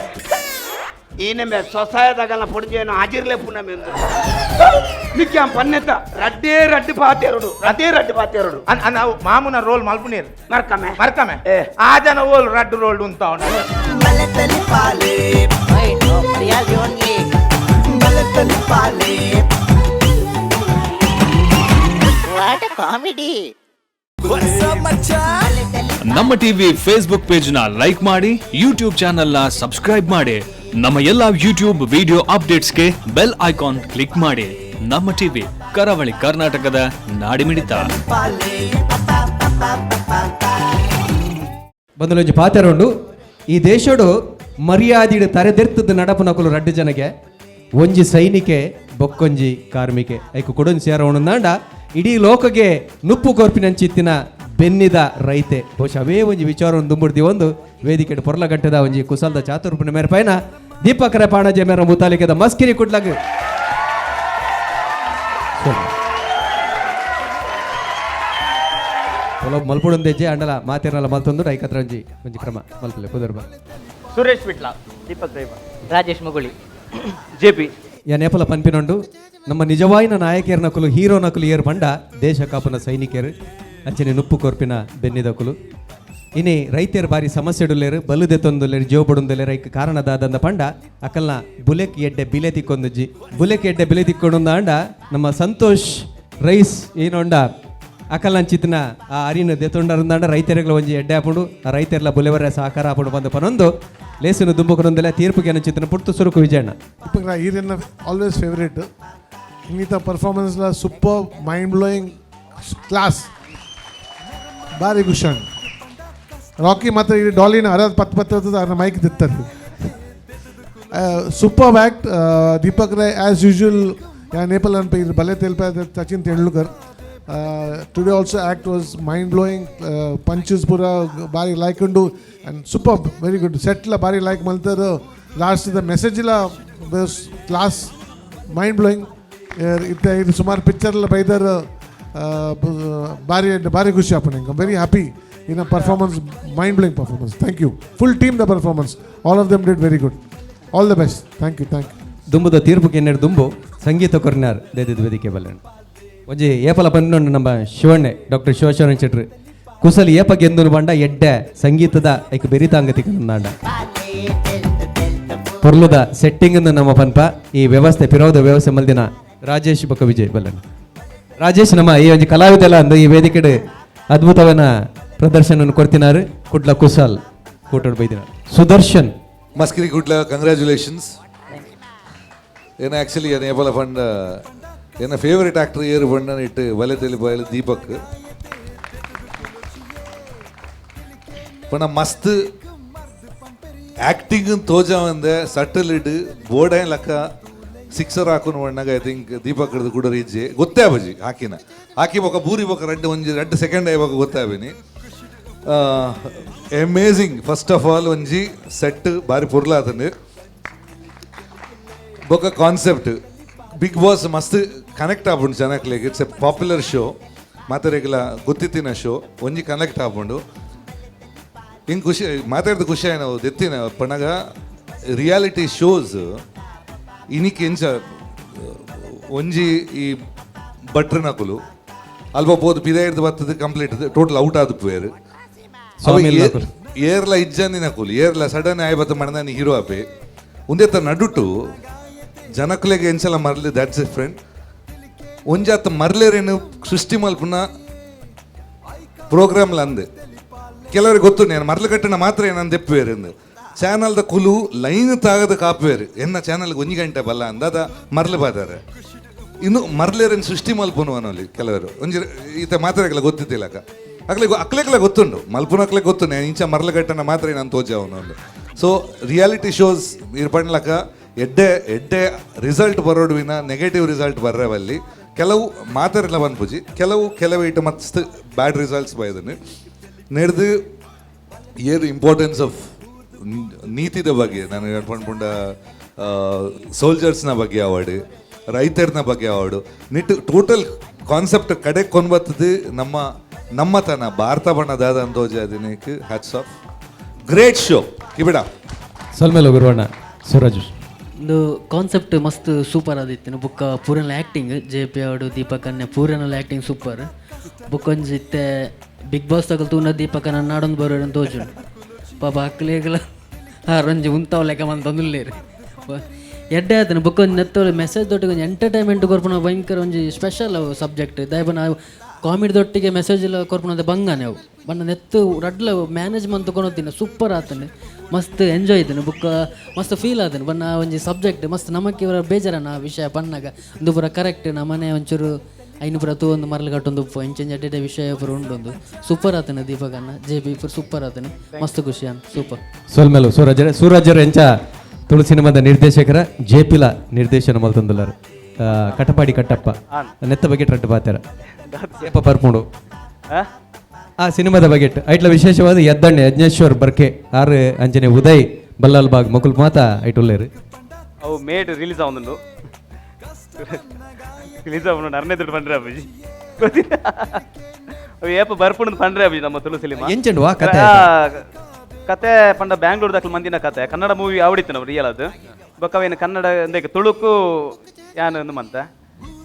ಈನೆಂಬೆ ಸೊಸಾಯದಾಗಲ್ಲ ಪೊಡಿಜೇನು ಅಜಿರ್ಲೆ ಪುನಮೆಂದು ನಿಕ್ಯಾಂ ಪನ್ನೆತ್ತ ರಡ್ಡೇ ರಡ್ಡು ಪಾತೆರಡು ರಡ್ಡೇ ರಡ್ಡು ಪಾತೆರಡು ಅನ್ನ ಮಾಮುನ ರೋಲ್ ಮಲ್ಪುನೀರು ಮರ್ಕಮೆ ಮರ್ಕಮೆ ಆ ಜನ ಓಲ್ ರಡ್ಡು ರೋಲ್ ಉಂತ ಕಾಮಿಡಿ. ನಮ್ಮ TV Facebook page ನ ಲೈಕ್ ಮಾಡಿ, ಯೂಟ್ಯೂಬ್ ಚಾನೆಲ್ ನ ಸಬ್ಸ್ಕ್ರೈಬ್ ಮಾಡಿ, ನಮ್ಮ ಎಲ್ಲಾ ಯೂಟ್ಯೂಬ್ ವಿಡಿಯೋ ಅಪ್ಡೇಟ್ಸ್ಗೆ bell icon click ಮಾಡಿ. ನಮ್ಮ ಟಿವಿ ಕರಾವಳಿ ಕರ್ನಾಟಕದ ನಾಡಿಮಿಡಿತ. ಬಂದಲೊಂಜಿ ಪಾತೆರೊಂಡು ಈ ದೇಶಡು ಮರ್ಯಾದಿಡು ತರೆದೆರ್ತದ ನಡಪುನಕುಲು ರಡ್ಡು ಜನಗೆ ಒಂಜಿ ಸೈನಿಕೆ ಬೊಕ್ಕೊಂಜಿ ಕಾರ್ಮಿಕೆ ಐಕು ಕೊಡೊಂಜಿ ಸೇರವಣಂದಾಂಡ ಇಡೀ ಲೋಕಗೆ ನುಪ್ಪು ಕೋರ್ಪಿನಂಚಿತ್ತಿನ ಬೆನ್ನಿದ ರೈತೆ. ಬಹುಶಃ ಅವೇ ಒಂಜಿ ವಿಚಾರವನ್ನು ದುಂಬುಡ್ದಿ ಒಂದು ವೇದಿಕೆ ಪೊರ್ಲ ಗಂಟೆದ ಒಂಜಿ ಕುಸಲ್ದ ಚಾತುರ್ಪಿನ ಮೇರೆ ಪೈನ ದೀಪಕರ ಪಾಣಜೆ ಮೇರ ಮುತಾಲಿಕೆದ ಮಸ್ಕಿರಿ ಕುಡ್ಲಗ್ పొలం మల్పుడుందెజ్జೆ ಅಂಡಲ ಮಾತಿರಲ್ಲ ಮಲ್ತೊಂದು ಐಕತ್ರ ಒಂಜಿ ಒಂಜಿ ಕ್ರಮ ಮಲ್ಪಲೆ ಪುದರ್ಬ. ಸುರೇಶ್ ವಿಟ್ಲ, ದೀಪಕ್ ದೈವ, ರಾಜೇಶ್ ಮುಗುಳಿ, ಜೆ ಪಿ. ಯಾ ನೇಪಲ ಪನ್ಪಿನೊಂಡು ನಮ್ಮ ನಿಜವಾಯಿನ ನಾಯಕಿಯರ ನಕಲು ಹೀರೋ ನಕಲು ಏರ್ ಪಂಡ ದೇಶ ಕಾಪುನ ಸೈನಿಕರು ಅಂಚನೆ ನುಪ್ಪು ಕೊರ್ಪಿನ ಬೆನ್ನಿದಕುಲು. ಇನಿ ರೈತರು ಬಾರಿ ಸಮಸ್ಯೆಡುಲ್ಲೇರು ಬಲುದೆತ್ತೊಂದುಲ್ಲೇರು ಜೋಬುಡುಂದುಲ್ಲೇರು ಐಕ್ ಕಾರಣದಾದಂದ ಪಂಡ ಅಕಲ್ನ ಬುಲೆಕ್ ಎಡ್ಡೆ ಬಿಲೆ ತಿಕ್ಕೊಂದುಜ್ಜಿ ಬುಲೆಕ್ ಎಡ್ಡೆ ಬಿಲೆ ತಿಕ್ಕೊಂಡ ಅಂಡ ನಮ್ಮ ಸಂತೋಷ್ ರೈಸ್ ಏನೊಂಡ ಅಕಲ್ನಂಚಿತ್ತಿನ ಆ ಅರಿನ ದೆತ್ತೊಂಡರುಂದಾಂಡ ರೈತರುಗಳ ಒಂಜಿ ಎಡ್ಡೆ ಆಪುಂಡು ಆ ರೈತರ್ಲ ಬುಲೆವರ ಸಹಕಾರ ಆಪುಂಡು ಬಂದು ಪನೊಂದು ಲೇಸುನು ದುಂಬುಕುನೊಂದೆಲ್ಲ ತೀರ್ಪುಗೆ ನಂಚಿತ್ತಿನ ಪುರ್ತು ಸುರುಕು ವಿಜಯಣ್ಣ. ಹೀರಿನ ಆಲ್ವೇಸ್ ಫೇವ್ರೇಟ್. ಇನ್ನಿತ ಪರ್ಫಾರ್ಮೆನ್ಸ್ಲ super mind blowing class ಬಾರಿ ಖುಷಿ. ರಾಕಿ ಮಾತ್ರ ಈ ಡಾಲಿನ ಅರದ್ ಪತ್ ಪತ್ ಅದನ್ನ mic ತಿತ್ತದು. Super act Deepak Rai as usual. ಯಾ ನೇಪಲ್ ಅನ್ಪ ಬಲೆ ತೆಲ್ಪ Sachin Tendulkar Today also act was mind blowing. Punches ಪೂರ ಬಾರಿ like ಉಂಡು and super, very good. ಸೆಟ್ಲ ಬಾರಿ like ಮಲ್ತರು. Last the ಮೆಸೇಜ್ಲ class, mind blowing. ಇತ್ತೆ ಇದು ಸುಮಾರು ಪಿಕ್ಚರ್ಲ ಬೈದರ್. ಬಾರಿ ಬಾರಿ ಖುಷಿ ಆಪುಂಡು. Very happy in a performance, mind blowing performance. Thank you. Full team the performance, all of them did very good. All the best. Thank you, thank you. ದುಂಬುದ ತೀರ್ಪು ಕೆನ್ನೆಡ್ ದುಂಬು ಸಂಗೀತ ಕೊರ್ನಾರ್ ದೇದಿದ್ ವೇದಿಕೆ ಬಲ್ಲಣ್ಣ. ಒಂಜಿ ಏಪಲ ಪನ್ನೊಂಡು ನಮ್ಮ ಶಿವಣ್ಣೆ ಡಾಕ್ಟರ್ ಶಿವಶರಣ ಶೆಟ್ರು ಕುಸಲಿ ಏಪ ಗೆಂದುನು ಬಂಡ ಎಡ್ಡೆ ಸಂಗೀತದ ಐಕ್ ಬೆರಿತಾಂಗತಿ ಕನ್ನಡ ಪೊರ್ಲುದ ಸೆಟ್ಟಿಂಗ್ ನಮ್ಮ ಪನ್ಪ ಈ ವ್ಯವಸ್ಥೆ ಪಿರೋದ ವ್ಯವಸ್ಥೆ ಮಲ್ದಿನ ರಾಜೇಶ್ ಬೊಕ್ಕ ವಿಜಯ್ ಬಲ್ಲಣ್ಣ. ರಾಜೇಶ್ ನಮ್ಮ ಈ ಒಂಜಿ ಕಲಾವಿದೆಲ್ಲ ಅಂದು ಈ ವೇದಿಕೆಡ್ ಅದ್ಭುತವನ ಪ್ರದರ್ಶನ ಕೊಡ್ತಿನಾರು. ಕುಡ್ಲ ಕುಸಾಲ್ ಕೂಟೋಡ್ ಬೈದಿನ ಸುದರ್ಶನ್. ಮಸ್ಕಿರಿ ಕುಡ್ಲ, ಕಂಗ್ರ್ಯಾಚುಲೇಷನ್ಸ್. ಏನ ಆ್ಯಕ್ಚುಲಿ ಏನು ಏಪಲ ಫಂಡ್ ಎನ್ನ ಫೇವರೇಟ್ ಆಕ್ಟರ್ ಏರು ಬಣ್ಣನ ಇಟ್ಟು ಬಲೆ ತೆಲಿ ದೀಪಕ್ ಪಂಡ ಮಸ್ತ್ ಆ್ಯಕ್ಟಿಂಗ್ ತೋಜ ಬಂದೆ. ಸಟಲ್ ಇಡು ಬೋರ್ಡ್ ಲಕ್ಕ ಸಿಕ್ಸರ್ ಹಾಕೊಂಡು ಬಣ್ಣಾಗ I think Deepak ಹಿಡಿದು ಕೂಡ ರೀಜೆ ಗೊತ್ತೇ ಬಜಿ ಹಾಕಿನ ಹಾಕಿ ಬೊಕ ಬೂರಿ ಬೊಕ ರಡ್ಡು ಒಂಜಿ ರಡ್ಡು ಸೆಕೆಂಡ್ ಆಯ್ಬೊಕ ಗೊತ್ತಾಬಿನಿ. Amazing. First of all ಒಂಜಿ ಸೆಟ್ ಬಾರಿ ಪೊರ್ಲಾತಂಡು. ಬೊಕ concept big boss ಮಸ್ತ್ ಕನೆಕ್ಟ್ ಆಪುಂಡು ಜನಕ್ಲೆಗ್. It's A popular show, ಮಾತಾಡಕ್ಲ ಗೊತ್ತಿತ್ತಿನ show ಒಂಜಿ ಕನೆಕ್ಟ್ ಆಪುಂಡು. ಹಿಂಗೆ ಖುಷಿ ಮಾತಾಡಿದ ಖುಷಿ ಆಯ್ನ ದೆತ್ತಿನ ಪಣಗ ರಿಯಾಲಿಟಿ ಶೋಸ್ ಇನಿಕ್ ಎಂಚ ಒಂಜಿ ಈ ಭಟ್ರನಕುಲು ಅಲ್ಪ ಪೋದು ಪಿದ ಹಿಡ್ದು ಬರ್ತದೆ, complete total out ಆದ ಪೇರು. ಏರ್ಲ ಇಜ್ಜಂದಿನಕುಲು ಏರ್ಲ ಸಡನ್ ಆಯ್ ಬತ್ತ ಮಣದಾನಿ ಹೀರೋ ಆಪೆ ಉಂದೆತ್ತ ನಡುಟು ಜನಕುಲೆಗೆ ಎಂಚಲ ಮರ್ಲಿ, that's different. ಒಂಜಾತ ಮರ್ಲೇರೇನು ಸೃಷ್ಟಿ ಮಲ್ಪುನ ಪ್ರೋಗ್ರಾಮ್ಲ ಅಂದೆ ಕೆಲವರಿಗೆ ಗೊತ್ತು ನಾನು ಮರ್ಲು ಕಟ್ಟಣ ಮಾತ್ರ ಏನಂದು ದೆಪ್ಪುವೇರು ಚಾನಲ್ದ ಕುಲು ಲೈನ್ ತಾಗದ ಕಾಪುವೇರು ಎನ್ನ ಚಾನಲ್ಗೆ ಒಂಜಿ ಗಂಟೆ ಬಲ್ಲ ಅಂದಾದ ಮರ್ಲು ಬಾದಾರೆ. ಇನ್ನು ಮರ್ಲೇರೇನು ಸೃಷ್ಟಿ ಮಲ್ಪುನು ಅನ್ನೋಲಿ ಕೆಲವರು ಒಂಜಿ ಈತ ಮಾತ್ರ ಗೊತ್ತಿದ್ದಿಲ್ಲ ಅಕ್ಕ ಅಕ್ಲೆ ಅಕ್ಲೆಗ್ಲ ಗೊತ್ತುಂಡು ಮಲ್ಪುನ ಅಕ್ಲೆ ಗೊತ್ತು ನಾನು ಇಂಚ ಮರ್ಲು ಕಟ್ಟಣ ಮಾತ್ರ ನಾನು ತೋಜ ಅವನು. So reality shows ಇರ್ಪಣ್ಲಕ್ಕ ಎಡ್ಡೆ ಎಡ್ಡೆ ರಿಸಲ್ಟ್ ಬರೋಡುವಿನ ನೆಗೆಟಿವ್ ರಿಸಲ್ಟ್ ಬರ್ರವಲ್ಲಿ ಕೆಲವು ಮಾತಾಡಲ್ಲ ಪೂಜಿ ಕೆಲವು ಕೆಲವು ಇಟ್ಟು ಮಸ್ತ್ ಬ್ಯಾಡ್ ರಿಸಲ್ಟ್ಸ್ ಬೈದನ್ನು ನಡೆದು ಏನು ಇಂಪಾರ್ಟೆನ್ಸ್ ಆಫ್ ನೀತಿದ ಬಗ್ಗೆ ನಾನು ಪಂಡ ಸೋಲ್ಜರ್ಸ್ನ ಬಗ್ಗೆ ಅವಾರ್ಡ್, ರೈತರನ ಬಗ್ಗೆ ಅವಾರ್ಡು ನಿಟ್ಟು ಟೋಟಲ್ ಕಾನ್ಸೆಪ್ಟ್ ಕಡೆ ಕೊಂಡ್ಬರ್ತದೆ. ನಮ್ಮ ನಮ್ಮತನ ಭಾರತ ಬಣ್ಣದಾದ ಅಂದೋಜ ದಿನಕ್ಕೆ hats off, great show ಕಿಬಿಡ. ಸೊಲ್ಮೇಲೆ ಗುರುವಣ್ಣ Suraj. ಒಂದು ಕಾನ್ಸೆಪ್ಟ್ ಮಸ್ತ್ ಸೂಪರ್ ಆದಿತ್ತು. ಬುಕ್ಕ ಪೂರನ acting J P ಅವಡು ದೀಪಕ್ ಅನ್ಯ ಪೂರನಲ್ಲ ಆ್ಯಕ್ಟಿಂಗ್ ಸೂಪರ್. ಬುಕ್ ಒಂಜಿ ಇತ್ತೆ ಬಿಗ್ ಬಾಸ್ ತಗಲ್ ತೂನ ದೀಪಕ್ ನಾಡೊಂದು ಬರೋರು ಅಂತ ತೋಜುಂಡು. ಪಾಪ ಅಕ್ಲೇಗಲ ರಂಜಿ ಉಂತಾವ್ ಲೆಕ್ಕ ಮಂತಂದುಲ್ಲೇರು ಎಡ್ಡೆ ಆತನ. ಬುಕ್ ಒಂಜಿ ನೆತ್ತೋಳು ಮೆಸೇಜ್ ದೊಟ್ಟಿಗೆ ಒಂಜಿ ಎಂಟರ್ಟೈನ್ಮೆಂಟ್ ಕೊರ್ಪುನ ಭಯಂಕರ ಒಂಜಿ ಸ್ಪೆಷಲ್ ಅವು ಸಬ್ಜೆಕ್ಟ್. ದಾಯೆ ನಾವು ಕಾಮಿಡಿ ದೊಟ್ಟಿಗೆ ಮೆಸೇಜ್ ಎಲ್ಲ ಕೊರ್ಪುನದ ಬಂಗಾನೆ ಅವು ಬಣ್ಣ ನೆತ್ತು ರಡ್ಲ ಮ್ಯಾನೇಜ್ ಮಂತ್ ಕೊನೋತಿನ ಸೂಪರ್ ಆತನೆ. ಮಸ್ತ್ ಎಂಜಾಯ್ ಇದ್ದಾನೆ ಬುಕ್ ಮಸ್ತ್ ಫೀಲ್ ಆತನೆ. ಬಣ್ಣ ಒಂಜಿ ಸಬ್ಜೆಕ್ಟ್ ಮಸ್ತ್ ನಮಕ್ಕೆ ಇವರ ಬೇಜಾರನ ಆ ವಿಷಯ ಬಣ್ಣಾಗ ಒಂದು ಪೂರ ಕರೆಕ್ಟ್. ನಮ್ಮನೆ ಒಂಚೂರು ಐನು ಪೂರ ತೂ ಒಂದು ಮರಳು ಕಟ್ಟೊಂದು ಉಪ್ಪು ಇಂಚಿಂಚ ಅಡ್ಡೆ ವಿಷಯ ಪೂರ ಉಂಡೊಂದು ಸೂಪರ್ ಆತನೆ. ದೀಪಕನ್ನ ಜೆ ಬಿ ಪೂರ ಸೂಪರ್ ಆತನೆ. ಮಸ್ತ್ ಖುಷಿ ಅನ್ ಸೂಪರ್. ಸೊಲ್ಮೆಲು ಸೂರಜರ. ಸೂರಜರ್ ಎಂಚ ತುಳು ಸಿನಿಮಾದ ನಿರ್ದೇಶಕರ ಜೆಪಿಲ ನಿರ್ದೇಶನ ಮಲ್ತಂದುಲ್ಲರು. ಕಟಪಾಡಿ ಕಟ್ಟಪ್ಪ ನೆತ್ತ ಬಗ್ಗೆ ಟ್ರಟ್ ಪಾತೆರ ಏಪ ಪರ್ಪುಂಡು ಆ ಸಿನಿಮಾದ ಬಗ್ಗೆ ಐಟ್ಲ ವಿಶೇಷವಾದ ಎದ್ದಣ್ಣೆ ಯಜ್ಞೇಶ್ವರ್ ಬರ್ಕೆ ಆರು ಅಂಜನೆ ಉದಯ್ ಬಲ್ಲಾಲ್ ಬಾಗ್ ಮೊಕುಲ್ ಮಾತ ಐಟುಲ್ಲೇರು. ಅವು ಮೇಟ್ ರಿಲೀಸ್ ಆವೊಂದುಂಡು ರಿಲೀಸ್ ಆವೊಂದುಂಡು ಅರ್ನೆ ದುಡ್ಡು ಪಂಡ್ರೆ ಅಬ್ಬುಜಿ ಗೊತ್ತಿಲ್ಲ ಅವು ಏಪ ಬರ್ಪುಂಡು ಪಂಡ್ರೆ ಅಬ್ಬುಜಿ ನಮ್ಮ ತುಳು ಸಿನಿಮಾ. ಎಂಚುಂಡು ವಾ ಕತೆ? ಕತೆ ಪಂಡ ಬ್ಯಾಂಗ್ಳೂರ್ ದಕ್ಲು ಮಂದಿನ ಕತೆ. ಕನ್ನಡ ಮೂವಿ ಆವಡಿತ್ತು ನಾವು ರಿಯಲ್ ಅದು ಬೊಕ್ಕ ಅವೇನು ಕನ್ನಡ ಅಂದಕ್ಕೆ ತುಳುಕು ಯಾನ್ ಒಂದು ಮಂತ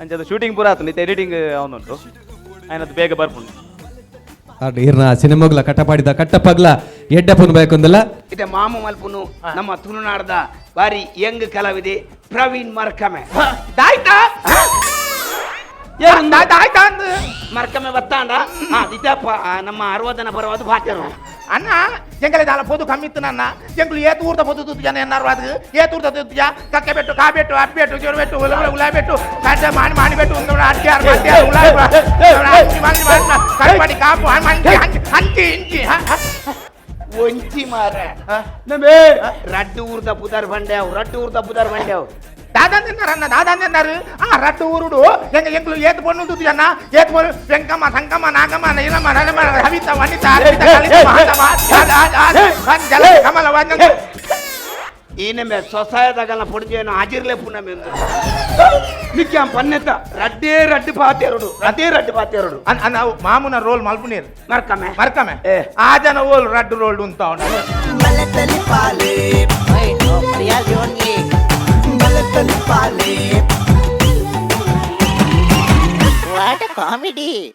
ಅಂಚ ಅದು ಶೂಟಿಂಗ್ ಪೂರ ಆತು ಎಡಿಟಿಂಗ್ ಅವನುಂಟು ಆಯ್ನದು ಬೇಗ ಬರ್ಪುಂಡು. ಈರ್ನ ಸಿನಿಮಾಗ್ಲ ಕಟ್ಟಪಾಡಿದ ಕಟ್ಟಪ್ಪಗ್ಲ ಎಡ್ಡಪ್ಪನ ಬೇಕಂದಲ್ಲ. ಇದೆ ಮಾಮು ಮಲ್ಪುನು ನಮ್ಮ ತುಳುನಾಡ್ದ ಬಾರಿ ಯಂಗ್ ಕಲಾವಿದೆ ಪ್ರವೀಣ್ ಮರ್ಕಮೆ ದಾಯ್ತಾ ದಾಯ್ತಾ ಅಂದ್ ಮರ್ಕಮೆ ಬತ್ತಾಂಡ ಇದಪ್ಪ ನಮ್ಮ ಅರವದನ ಬರವಾದ ಭಾಚರು. ಅಣ್ಣ ಎಂಗಲೆ ದಾಲ ಪೋದು ಕಮ್ಮಿತ್ತು ನನ್ನ ಎಂಗ್ಲು ಏ ತೂರ್ದ ಪೋದು ತೂತು ಜನ ಎನ್ನಾರು ಅದು ಏ ತೂರ್ದ ತೂತಿಯ ಕಕ್ಕೆ ಬೆಟ್ಟು ಕಾ ಬೆಟ್ಟು ಅಬ್ಬೆಟ್ಟು ಜೋರು ಬೆಟ್ಟು ಉಲ ಉಲ ಬೆಟ್ಟು ಕಡ್ಡ ಮಾಣಿ ಮಾಣಿ ಬೆಟ್ಟು ಉಂದು ಅಡ್ಡಿಯಾರ್ ಮಡ್ಡಿಯಾರ್ ಉಲ ಮಾಣಿ ಮಾಣಿ ಕಟ್ಪಾಡಿ ಕಾಪು ಅಂಚಿ ಅಂಚಿ ಇಂಚಿ ಒಂಚಿ ಮಾರ ನಮೇ ರಡ್ಡು ಊರ್ದ ಪುದರ್ ಬಂಡ್ಯಾವ್ ರಡ್ಡು ಊರ್ದ ಪುದರ್ ಬಂಡ್ಯಾವ್. ದಾದಂದಿన్నారు ದಾದಂದಿన్నారు ಆ ರಡ್ಡು ಊರುಡು ಎಂಗ ಎಂಕ್ಲು ಏತ್ ಪೊಣ್ಣು ತುದಿಯನ್ನ ಏತ್ ಪೊಣ್ಣು ವೆಂಕಮ್ಮ ಸಂಕಮ್ಮ ನಾಗಮ್ಮ ನೀಲಮ್ಮ ನಲಮ್ಮ ಹವಿತ ವನಿತ ಅರ್ಪಿತ ಕಲಿತ ಮಹಾತಮ ಜಲ ಕಮಲ ವಂಜ ಈನೆಂಬೆ ಸೊಸಾಯದಾಗಲ್ಲ ಪೊಡಿಜೇನು ಆಜಿರ್ಲೆ ಪುನಮೆ ನಿಕ್ಯಾಂ ಪನ್ನೆತ್ತ ರಡ್ಡೇ ರಡ್ಡು ಪಾತೆರಡು ರಡ್ಡೇ ರಡ್ಡು ಪಾತೆರಡು ನಾವು ಮಾಮೂನ ರೋಲ್ ಮಲ್ಪುನೀರ್ ಮರ್ಕಮೆ ಮರ್ಕಮೆ ಆ ಜನ ಓಲ್ ರಡ್ಡು ರೋಲ್ ಉಂತ what comedy.